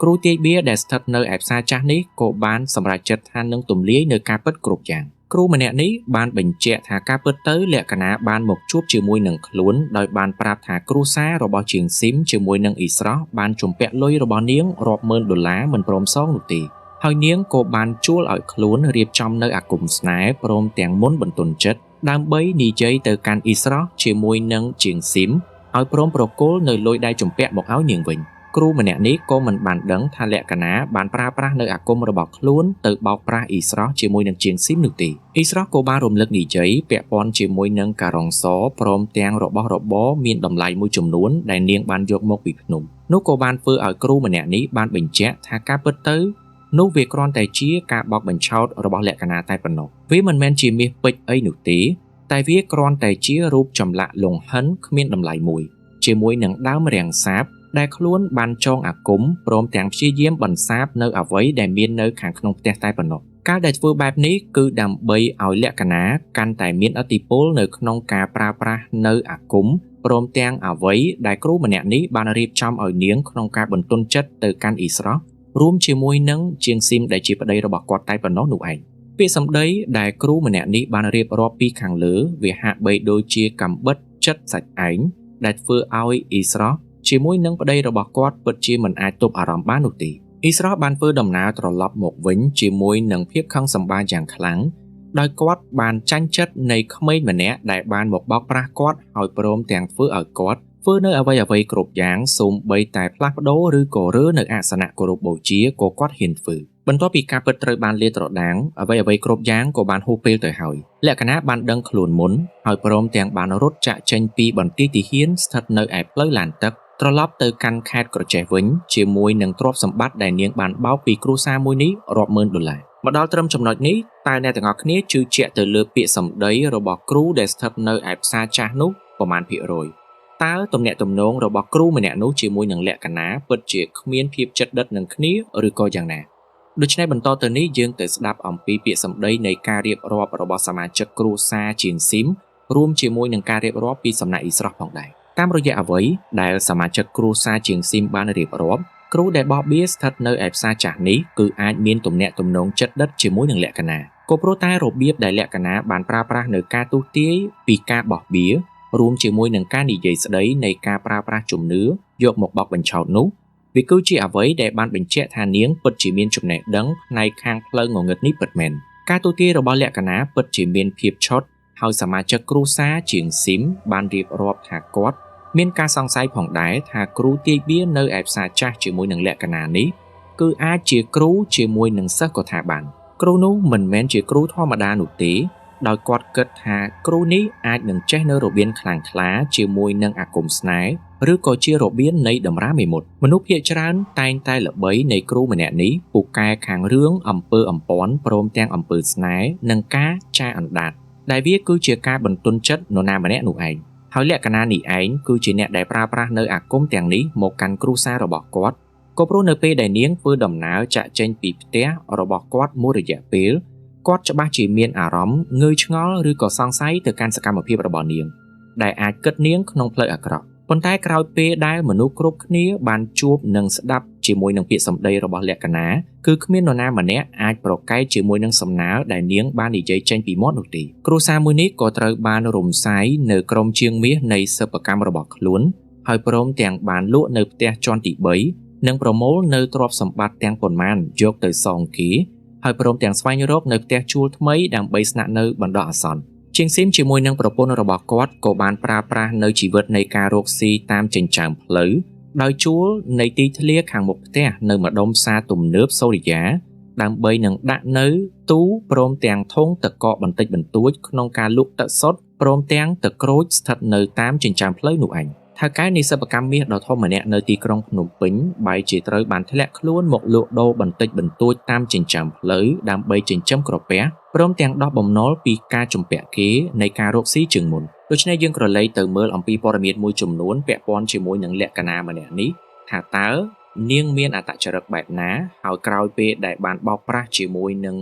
គ្រូទាយបៀដែលស្ថិតនៅឯផ្សារចាស់នេះក៏បានសម្រេចចិត្តថានឹងទម្លាយនៅការពិតគ្រប់យ៉ាងគ្រូម្នាក់នេះបានបញ្ជាក់ថាការពិតទៅលក្ខណៈបានមកជួបជាមួយនឹងខ្លួនដោយបានប្រាប់ថាគ្រួសាររបស់ជាងស៊ីមជាមួយនឹងអ៊ីស្រស់បានជំពាក់លុយរបស់នាងរាប់ម៉ឺនដុល្លារមិនព្រមសងនោះទេហើយនាងក៏បានជួលឲ្យខ្លួនរៀបចំនៅអាគមស្នេហ៍ព្រមទាំងមុនបន្ទន់ចិត្តដើម្បីនិយាយទៅកាន់អ៊ីស្រស់ជាមួយនឹងជាងស៊ីមឲ្យព្រមប្រគល់នៅលុយដែលជំពាក់មកឲ្យនាងវិញគ្រូម្នាក់នេះក៏មិនបានដឹងថាលក្ខណៈបានប្រើប្រាស់នៅអាគមរបស់ខ្លួនទៅបោកប្រាស់អ៊ីស្រស់ជាមួយនឹងជាងស៊ីមនោះទេអ៊ីស្រស់ក៏បានរំលឹកនិយាយពាក់ព័ន្ធជាមួយនឹងការ៉ុងសព្រមទាំងរបស់របរមានតម្លៃមួយចំនួនដែលនាងបានយកមកពីភ្នំនោះក៏បានធ្វើឲ្យគ្រូម្នាក់នេះបានបញ្ជាក់ថាការពិតទៅនោះវាគ្រាន់តែជាការបោកបញ្ឆោតរបស់លក្ខណៈតែប៉ុណ្ណោះវាមិនមែនជាមាសពេជ្រអីនោះទេតែវាគ្រាន់តែជារូបចម្លាក់លង្ហិនគ្មានតម្លៃមួយជាមួយនឹងដើមរាំងសាបដែលខ្លួនបានចងអាគមព្រមទាំងព្យាយាមបន្សាបនៅអ្វីដែលមាននៅខាងក្នុងផ្ទះតែប៉ុណ្ណោះការដែលធ្វើបែបនេះគឺដើម្បីឲ្យលក្ខណៈកាន់តែមានឥទ្ធិពលនៅក្នុងការប្រើប្រាស់នៅអាគមព្រមទាំងអ្វីដែលគ្រូម្នាក់នេះបានរៀបចំឲ្យនាងក្នុងការបន្ទន់ចិត្តទៅកាន់អ៊ីស្រស់រួមជាមួយនឹងជាងស៊ីមដែលជាប្តីរបស់គាត់តែប៉ុណ្ណោះនោះឯងពាក្យសម្ដីដែលគ្រូម្នាក់នេះបានរៀបរាប់ពីខាងលើវាហាក់បីដូចជាកំបិតចិត្តសាច់ឯងដែលធ្វើឲ្យអ៊ីស្រស់ជាមួយនឹងប្តីរបស់គាត់ពិតជាមិនអាចទប់អារម្មណ៍បាននោះទេអ៊ីស្រស់បានធ្វើដំណើរត្រឡប់មកវិញជាមួយនឹងភាពខឹងសម្បារយ៉ាងខ្លាំងដោយគាត់បានចាញ់ចិត្តនៃក្មេងម្នាក់ដែលបានមកបោកប្រាស់គាត់ហើយព្រមទាំងធ្វើឲ្យគាត់ធ្វើនៅអ្វីៗគ្រប់យ៉ាងសូម្បីតែផ្លាស់ប្ដូរឬក៏រើនៅអាសនៈគោរពបូជាក៏គាត់ហ៊ានធ្វើបន្ទាប់ពីការពិតត្រូវបានលាតត្រដាងអ្វីៗគ្រប់យ៉ាងក៏បានហួសពេលទៅហើយលក្ខណៈបានដឹងខ្លួនមុនហើយព្រមទាំងបានរត់ចាក់ចេញពីបន្ទាយទាហានស្ថិតនៅឯផ្លូវឡានទឹកត្រឡប់ទៅកាន់ខេត្តក្រចេះវិញជាមួយនឹងទ្រព្យសម្បត្តិដែលនាងបានបោកពីគ្រួសារមួយនេះរាប់ម៉ឺនដុល្លារមកដល់ត្រឹមចំណុចនេះតើអ្នកទាំងអស់គ្នាជឿជាក់ទៅលើពាក្យសម្ដីរបស់គ្រូដែលស្ថិតនៅឯផ្សារចាស់នោះប្រមាណភាគរយតើទំនាក់ទំនងរបស់គ្រូម្នាក់នោះជាមួយនឹងលក្ខណៈពិតជាគ្មានភាពជិតដិតនឹងគ្នាឬក៏យ៉ាងណាដូច្នេះបន្តទៅនេះយើងទៅស្ដាប់អំពីពាក្យសម្ដីនៃការរៀបរាប់របស់សមាជិកគ្រួសារជាងស៊ីមរួមជាមួយនឹងការរៀបរាប់ពីសំណាក់អ៊ីស្រស់ផងដែរតាមរយៈអ្វីដែលសមាជិកគ្រួសារជាងស៊ីមបានរៀបរាប់គ្រូដែលបោះបៀស្ថិតនៅឯផ្សារចាស់នេះគឺអាចមានទំនាក់ទំនងជិតដិតជាមួយនឹងលក្ខណៈក៏ព្រោះតែរបៀបដែលលក្ខណៈបានប្រើប្រាស់នៅការទស្សន៍ទាយពីការបោះបៀរួមជាមួយនឹងការនិយាយស្ដីនៃការប្រើប្រាស់ជំនឿយកមកបោកបញ្ឆោតនោះវាគឺជាអ្វីដែលបានបញ្ជាក់ថានាងពិតជាមានចំណេះដឹងផ្នែកខាងផ្លូវងងឹតនេះពិតមែនការទស្សន៍ទាយរបស់លក្ខណៈពិតជាមានភាពឆុតហើយសមាជិកគ្រួសារជាងស៊ីមបានរៀបរាប់ថាគាត់មានការសង្ស័យផងដែរថាគ្រូទាយបៀនៅឯផ្សារចាស់ជាមួយនឹងលក្ខណៈនេះគឺអាចជាគ្រូជាមួយនឹងសិស្សក៏ថាបានគ្រូនោះមិនមែនជាគ្រូធម្មតានោះទេដោយគាត់គិតថាគ្រូនេះអាចនឹងចេះនៅរបៀនខ្លាំងក្លាជាមួយនឹងអាគមស្នេហ៍ឬក៏ជារបៀននៃតម្រាមេមត់មនុស្សភាគច្រើនតែងតែល្បីនៃគ្រូម្នាក់នេះពូកែខាងរឿងអំពើអំព័ន្ធព្រមទាំងអំពើស្នេហ៍និងការចាអណ្ដាតដែលវាគឺជាការបន្ទន់ចិត្តនរណាម្នាក់នោះឯងហើយលក្ខណៈនេះឯងគឺជាអ្នកដែលប្រើប្រាស់នៅអាគមទាំងនេះមកកាន់គ្រួសាររបស់គាត់ក៏ព្រោះនៅពេលដែលនាងធ្វើដំណើរចាក់ចេញពីផ្ទះរបស់គាត់មួយរយៈពេលគាត់ច្បាស់ជាមានអារម្មណ៍ងឿយឆ្ងល់ឬក៏សង្ស័យទៅកាន់សកម្មភាពរបស់នាងដែលអាចគិតនាងក្នុងផ្លូវអាក្រក់ប៉ុន្តែក្រោយពេលដែលមនុស្សគ្រប់គ្នាបានជួបនិងស្ដាប់ជាមួយនឹងពាក្យសម្ដីរបស់លក្ខណៈគឺគ្មាននរណាម្នាក់អាចប្រកែកជាមួយនឹងសំណើដែលនាងបាននិយាយចេញពីមាត់នោះទេគ្រួសារមួយនេះក៏ត្រូវបានរំសាយនៅក្រុមជាងមាសនៃសិប្បកម្មរបស់ខ្លួនហើយព្រមទាំងបានលក់នៅផ្ទះជាន់ទី3 និងប្រមូលនៅទ្រព្យសម្បត្តិទាំងប៉ុន្មានយកទៅសងគេហើយព្រមទាំងស្វែងរកនៅផ្ទះជួលថ្មីដើម្បីស្នាក់នៅបណ្ដោះអាសន្នជាងស៊ីមជាមួយនឹងប្រពន្ធរបស់គាត់ក៏បានប្រើប្រាស់នៅជីវិតនៃការរកស៊ីតាមចិញ្ចើមផ្លូវដោយជួលនៃទីធ្លាខាងមុខផ្ទះនៅម្ដុំផ្សារទំនើបសូរិយាដើម្បីនឹងដាក់នៅទូព្រមទាំងធុងទឹកកកបន្តិចបន្តួចក្នុងការលក់ទឹកសុទ្ធព្រមទាំងទឹកក្រូចស្ថិតនៅតាមចិញ្ចើមផ្លូវនោះឯងថៅកែនៃសិប្បកម្មមាសដ៏ធំម្នាក់នៅទីក្រុងភ្នំពេញបែរជាត្រូវបានធ្លាក់ខ្លួនមកលក់ដូរបន្តិចបន្តួចតាមចិញ្ចើមផ្លូវដើម្បីចិញ្ចឹមក្រពះព្រមទាំងដោះបំណុលពីការជំពាក់គេនៃការរកស៊ីជាងមុនដូច្នេះយើងក្រឡេកទៅមើលអំពីព័ត៌មានមួយចំនួនពាក់ព័ន្ធជាមួយនឹងលក្ខណៈម្នាក់នេះថាតើនាងមានអត្តចរិតបែបណាហើយក្រោយពេលដែលបានបោកប្រាស់ជាមួយនឹង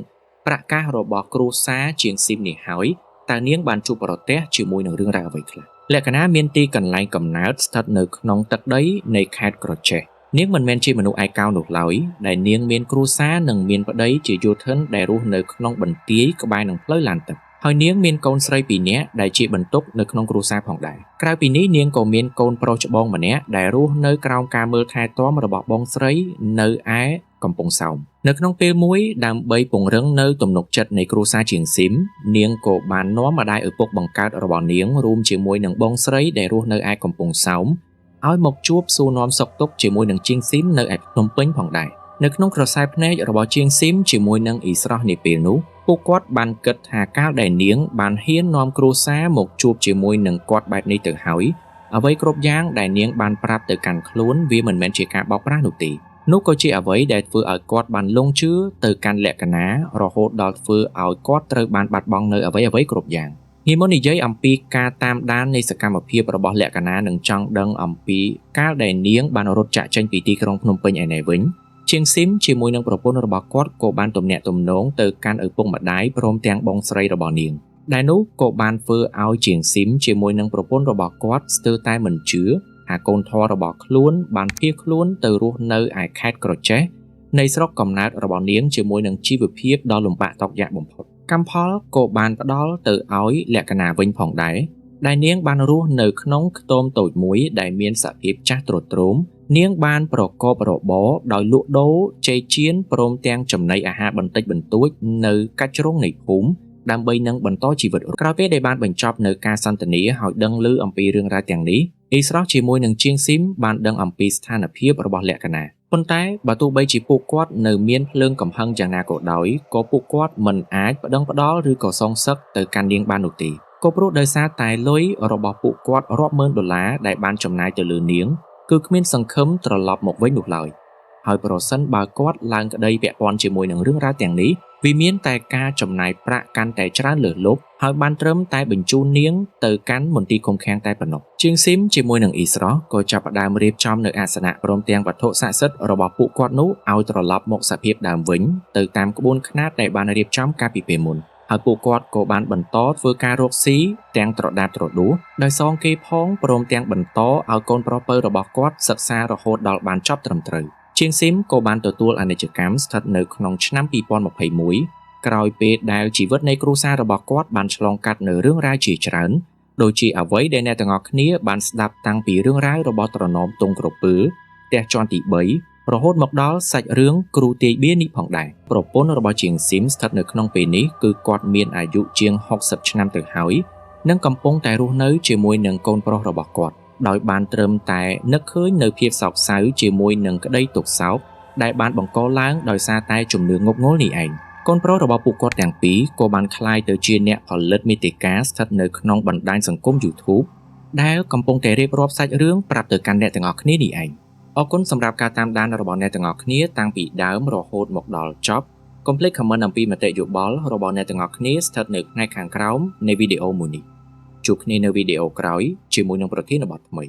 ប្រាក់កាសរបស់គ្រួសារជាងស៊ីមនេះហើយតើនាងបានជួបប្រទះជាមួយនឹងរឿងរ៉ាវអ្វីខ្លះលក្ខណៈមានទីកន្លែងកំណើតស្ថិតនៅក្នុងទឹកដីនៃខេត្តក្រចេះនាងមិនមែនជាមនុស្សឯកោនោះឡើយដែលនាងមានគ្រួសារនិងមានប្តីជាយោធិនដែលរស់នៅក្នុងបន្ទាយក្បែរនឹងផ្លូវឡានទឹកហើយនាងមានកូនស្រីពីរនាក់ដែលជាបន្ទុកនៅក្នុងគ្រួសារផងដែរក្រៅពីនេះនាងក៏មានកូនប្រុសច្បងម្នាក់ដែលរស់នៅក្រោមការមើលថែទាំរបស់បងស្រីនៅឯកំពង់សោមនៅក្នុងពេលមួយដើម្បីពង្រឹងនៅទំនុកចិត្តនៃគ្រួសារជាងស៊ីមនាងក៏បាននាំម្ដាយឪពុកបង្កើតរបស់នាងរួមជាមួយនឹងបងស្រីដែលរស់នៅឯកំពង់សោមឲ្យមកជួបសួរនាំសុខទុក្ខជាមួយនឹងជាងស៊ីមនៅឯភ្នំពេញផងដែរនៅក្នុងក្រសែភ្នែករបស់ជាងស៊ីមជាមួយនឹងអ៊ីស្រស់នាពេលនោះពួកគាត់បានគិតថាកាលដែលនាងបានហ៊ាននាំគ្រួសារមកជួបជាមួយនឹងគាត់បែបនេះទៅហើយអ្វីគ្រប់យ៉ាងដែលនាងបានប្រាប់ទៅកាន់ខ្លួនវាមិនមែនជាការបោកប្រាស់នោះទេនោះក៏ជាអ្វីដែលធ្វើឲ្យគាត់បានលងជឿទៅកាន់លក្ខណៈរហូតដល់ធ្វើឲ្យគាត់ត្រូវបានបាត់បង់នៅអ្វីៗគ្រប់យ៉ាងងាយមកនិយាយអំពីការតាមដាននៃសកម្មភាពរបស់លក្ខណៈនិងចង់ដឹងអំពីកាលដែលនាងបានរត់ចាក់ចេញពីទីក្រុងភ្នំពេញឯនេះវិញជាងស៊ីមជាមួយនឹងប្រពន្ធរបស់គាត់ក៏បានទំនាក់ទំនងទៅកាន់ឪពុកម្ដាយព្រមទាំងបងស្រីរបស់នាងដែលនោះក៏បានធ្វើឲ្យជាងស៊ីមជាមួយនឹងប្រពន្ធរបស់គាត់ស្ទើរតែមិនជឿថាកូនធររបស់ខ្លួនបានភៀសខ្លួនទៅរស់នៅឯខេត្តក្រចេះនៃស្រុកកំណើតរបស់នាងជាមួយនឹងជីវភាពដ៏លំបាកតក់យ៉ាក់បំផុតកម្មផលក៏បានផ្ដល់ទៅឲ្យលក្ខណៈវិញផងដែរដែលនាងបានរស់នៅក្នុងខ្ទមតូចមួយដែលមានសភាពចាស់ទ្រុឌទ្រោមនាងបានប្រកបរបរដោយលក់ដូរចេកចៀនព្រមទាំងចំណីអាហារបន្តិចបន្តួចនៅកាច់ជ្រុងនៃភូមិដើម្បីនឹងបន្តជីវិតក្រោយពេលដែលបានបញ្ចប់នៅការសន្ទនាហើយដឹងឮអំពីរឿងរ៉ាវទាំងនេះអ៊ីស្រស់ជាមួយនឹងជាងស៊ីមបានដឹងអំពីស្ថានភាពរបស់លក្ខណៈប៉ុន្តែបើទោះបីជាពួកគាត់នៅមានភ្លើងកំហឹងយ៉ាងណាក៏ដោយក៏ពួកគាត់មិនអាចប្តឹងផ្តល់ឬក៏សងសឹកទៅកាន់នាងបាននោះទេក៏ព្រោះដោយសារតែលុយរបស់ពួកគាត់រាប់ម៉ឺនដុល្លារដែលបានចំណាយទៅលើនាងគឺគ្មានសង្ឃឹមត្រឡប់មកវិញនោះឡើយហើយប្រសិនបើគាត់ឡើងក្តីពាក់ព័ន្ធជាមួយនឹងរឿងរ៉ាវទាំងនេះវាមានតែការចំណាយប្រាក់កាន់តែច្រើនលើសលប់ហើយបានត្រឹមតែបញ្ជូននាងទៅកាន់មន្ទីរឃុំឃាំងតែប៉ុណ្ណោះជាងស៊ីមជាមួយនឹងអ៊ីស្រស់ក៏ចាប់ផ្ដើមរៀបចំនៅអាសនៈព្រមទាំងវត្ថុស័ក្តិសិទ្ធិរបស់ពួកគាត់នោះឲ្យត្រឡប់មកសភាពដើមវិញទៅតាមក្បួនខ្នាតដែលបានរៀបចំកាលពីពេលមុនហើយពួកគាត់ក៏បានបន្តធ្វើការរកស៊ីទាំងត្រដាបត្រដួសដោយសងគេផងព្រមទាំងបន្តឲ្យកូនប្រុសពៅរបស់គាត់សិក្សារហូតដល់បានចប់ត្រឹមត្រូវជាងស៊ីមក៏បានទទួលអាណិច្ចកម្មស្ថិតនៅក្នុងឆ្នាំ2021ក្រោយពេលដែលជីវិតនៃគ្រួសាររបស់គាត់បានឆ្លងកាត់នៅរឿងរ៉ាវជាច្រើនដូចជាអ្វីដែលអ្នកទាំងអស់គ្នាបានស្ដាប់តាំងពីរឿងរ៉ាវរបស់ត្រណមទងក្រពើផ្ទះជាន់ទី3រហូតមកដល់សាច់រឿងគ្រូទាយបៀនេះផងដែរប្រពន្ធរបស់ជាងស៊ីមស្ថិតនៅក្នុងពេលនេះគឺគាត់មានអាយុជាង60ឆ្នាំទៅហើយនិងកំពុងតែរស់នៅជាមួយនឹងកូនប្រុសរបស់គាត់ដោយបានត្រឹមតែនឹកឃើញនៅភាពសោកសៅជាមួយនឹងក្តីទុក្ខសោកដែលបានបង្កឡើងដោយសារតែជំនឿងប់ងល់នេះឯងកូនប្រុសរបស់ពួកគាត់ទាំងពីរក៏បានក្លាយទៅជាអ្នកផលិតមាតិកាស្ថិតនៅក្នុងបណ្ដាញសង្គម YouTube ដែលកំពុងតែរៀបរាប់សាច់រឿងប្រាប់ទៅកាន់អ្នកទាំងអស់គ្នានេះឯងអរគុណសម្រាប់ការតាមដានរបស់អ្នកទាំងអស់គ្នាតាំងពីដើមរហូតមកដល់ចប់កុំភ្លេច comment អំពីមតិយោបល់របស់អ្នកទាំងអស់គ្នាស្ថិតនៅផ្នែកខាងក្រោមនៃវីដេអូមួយនេះជួបគ្នានៅវីដេអូក្រោយជាមួយនឹងប្រធានបទថ្មី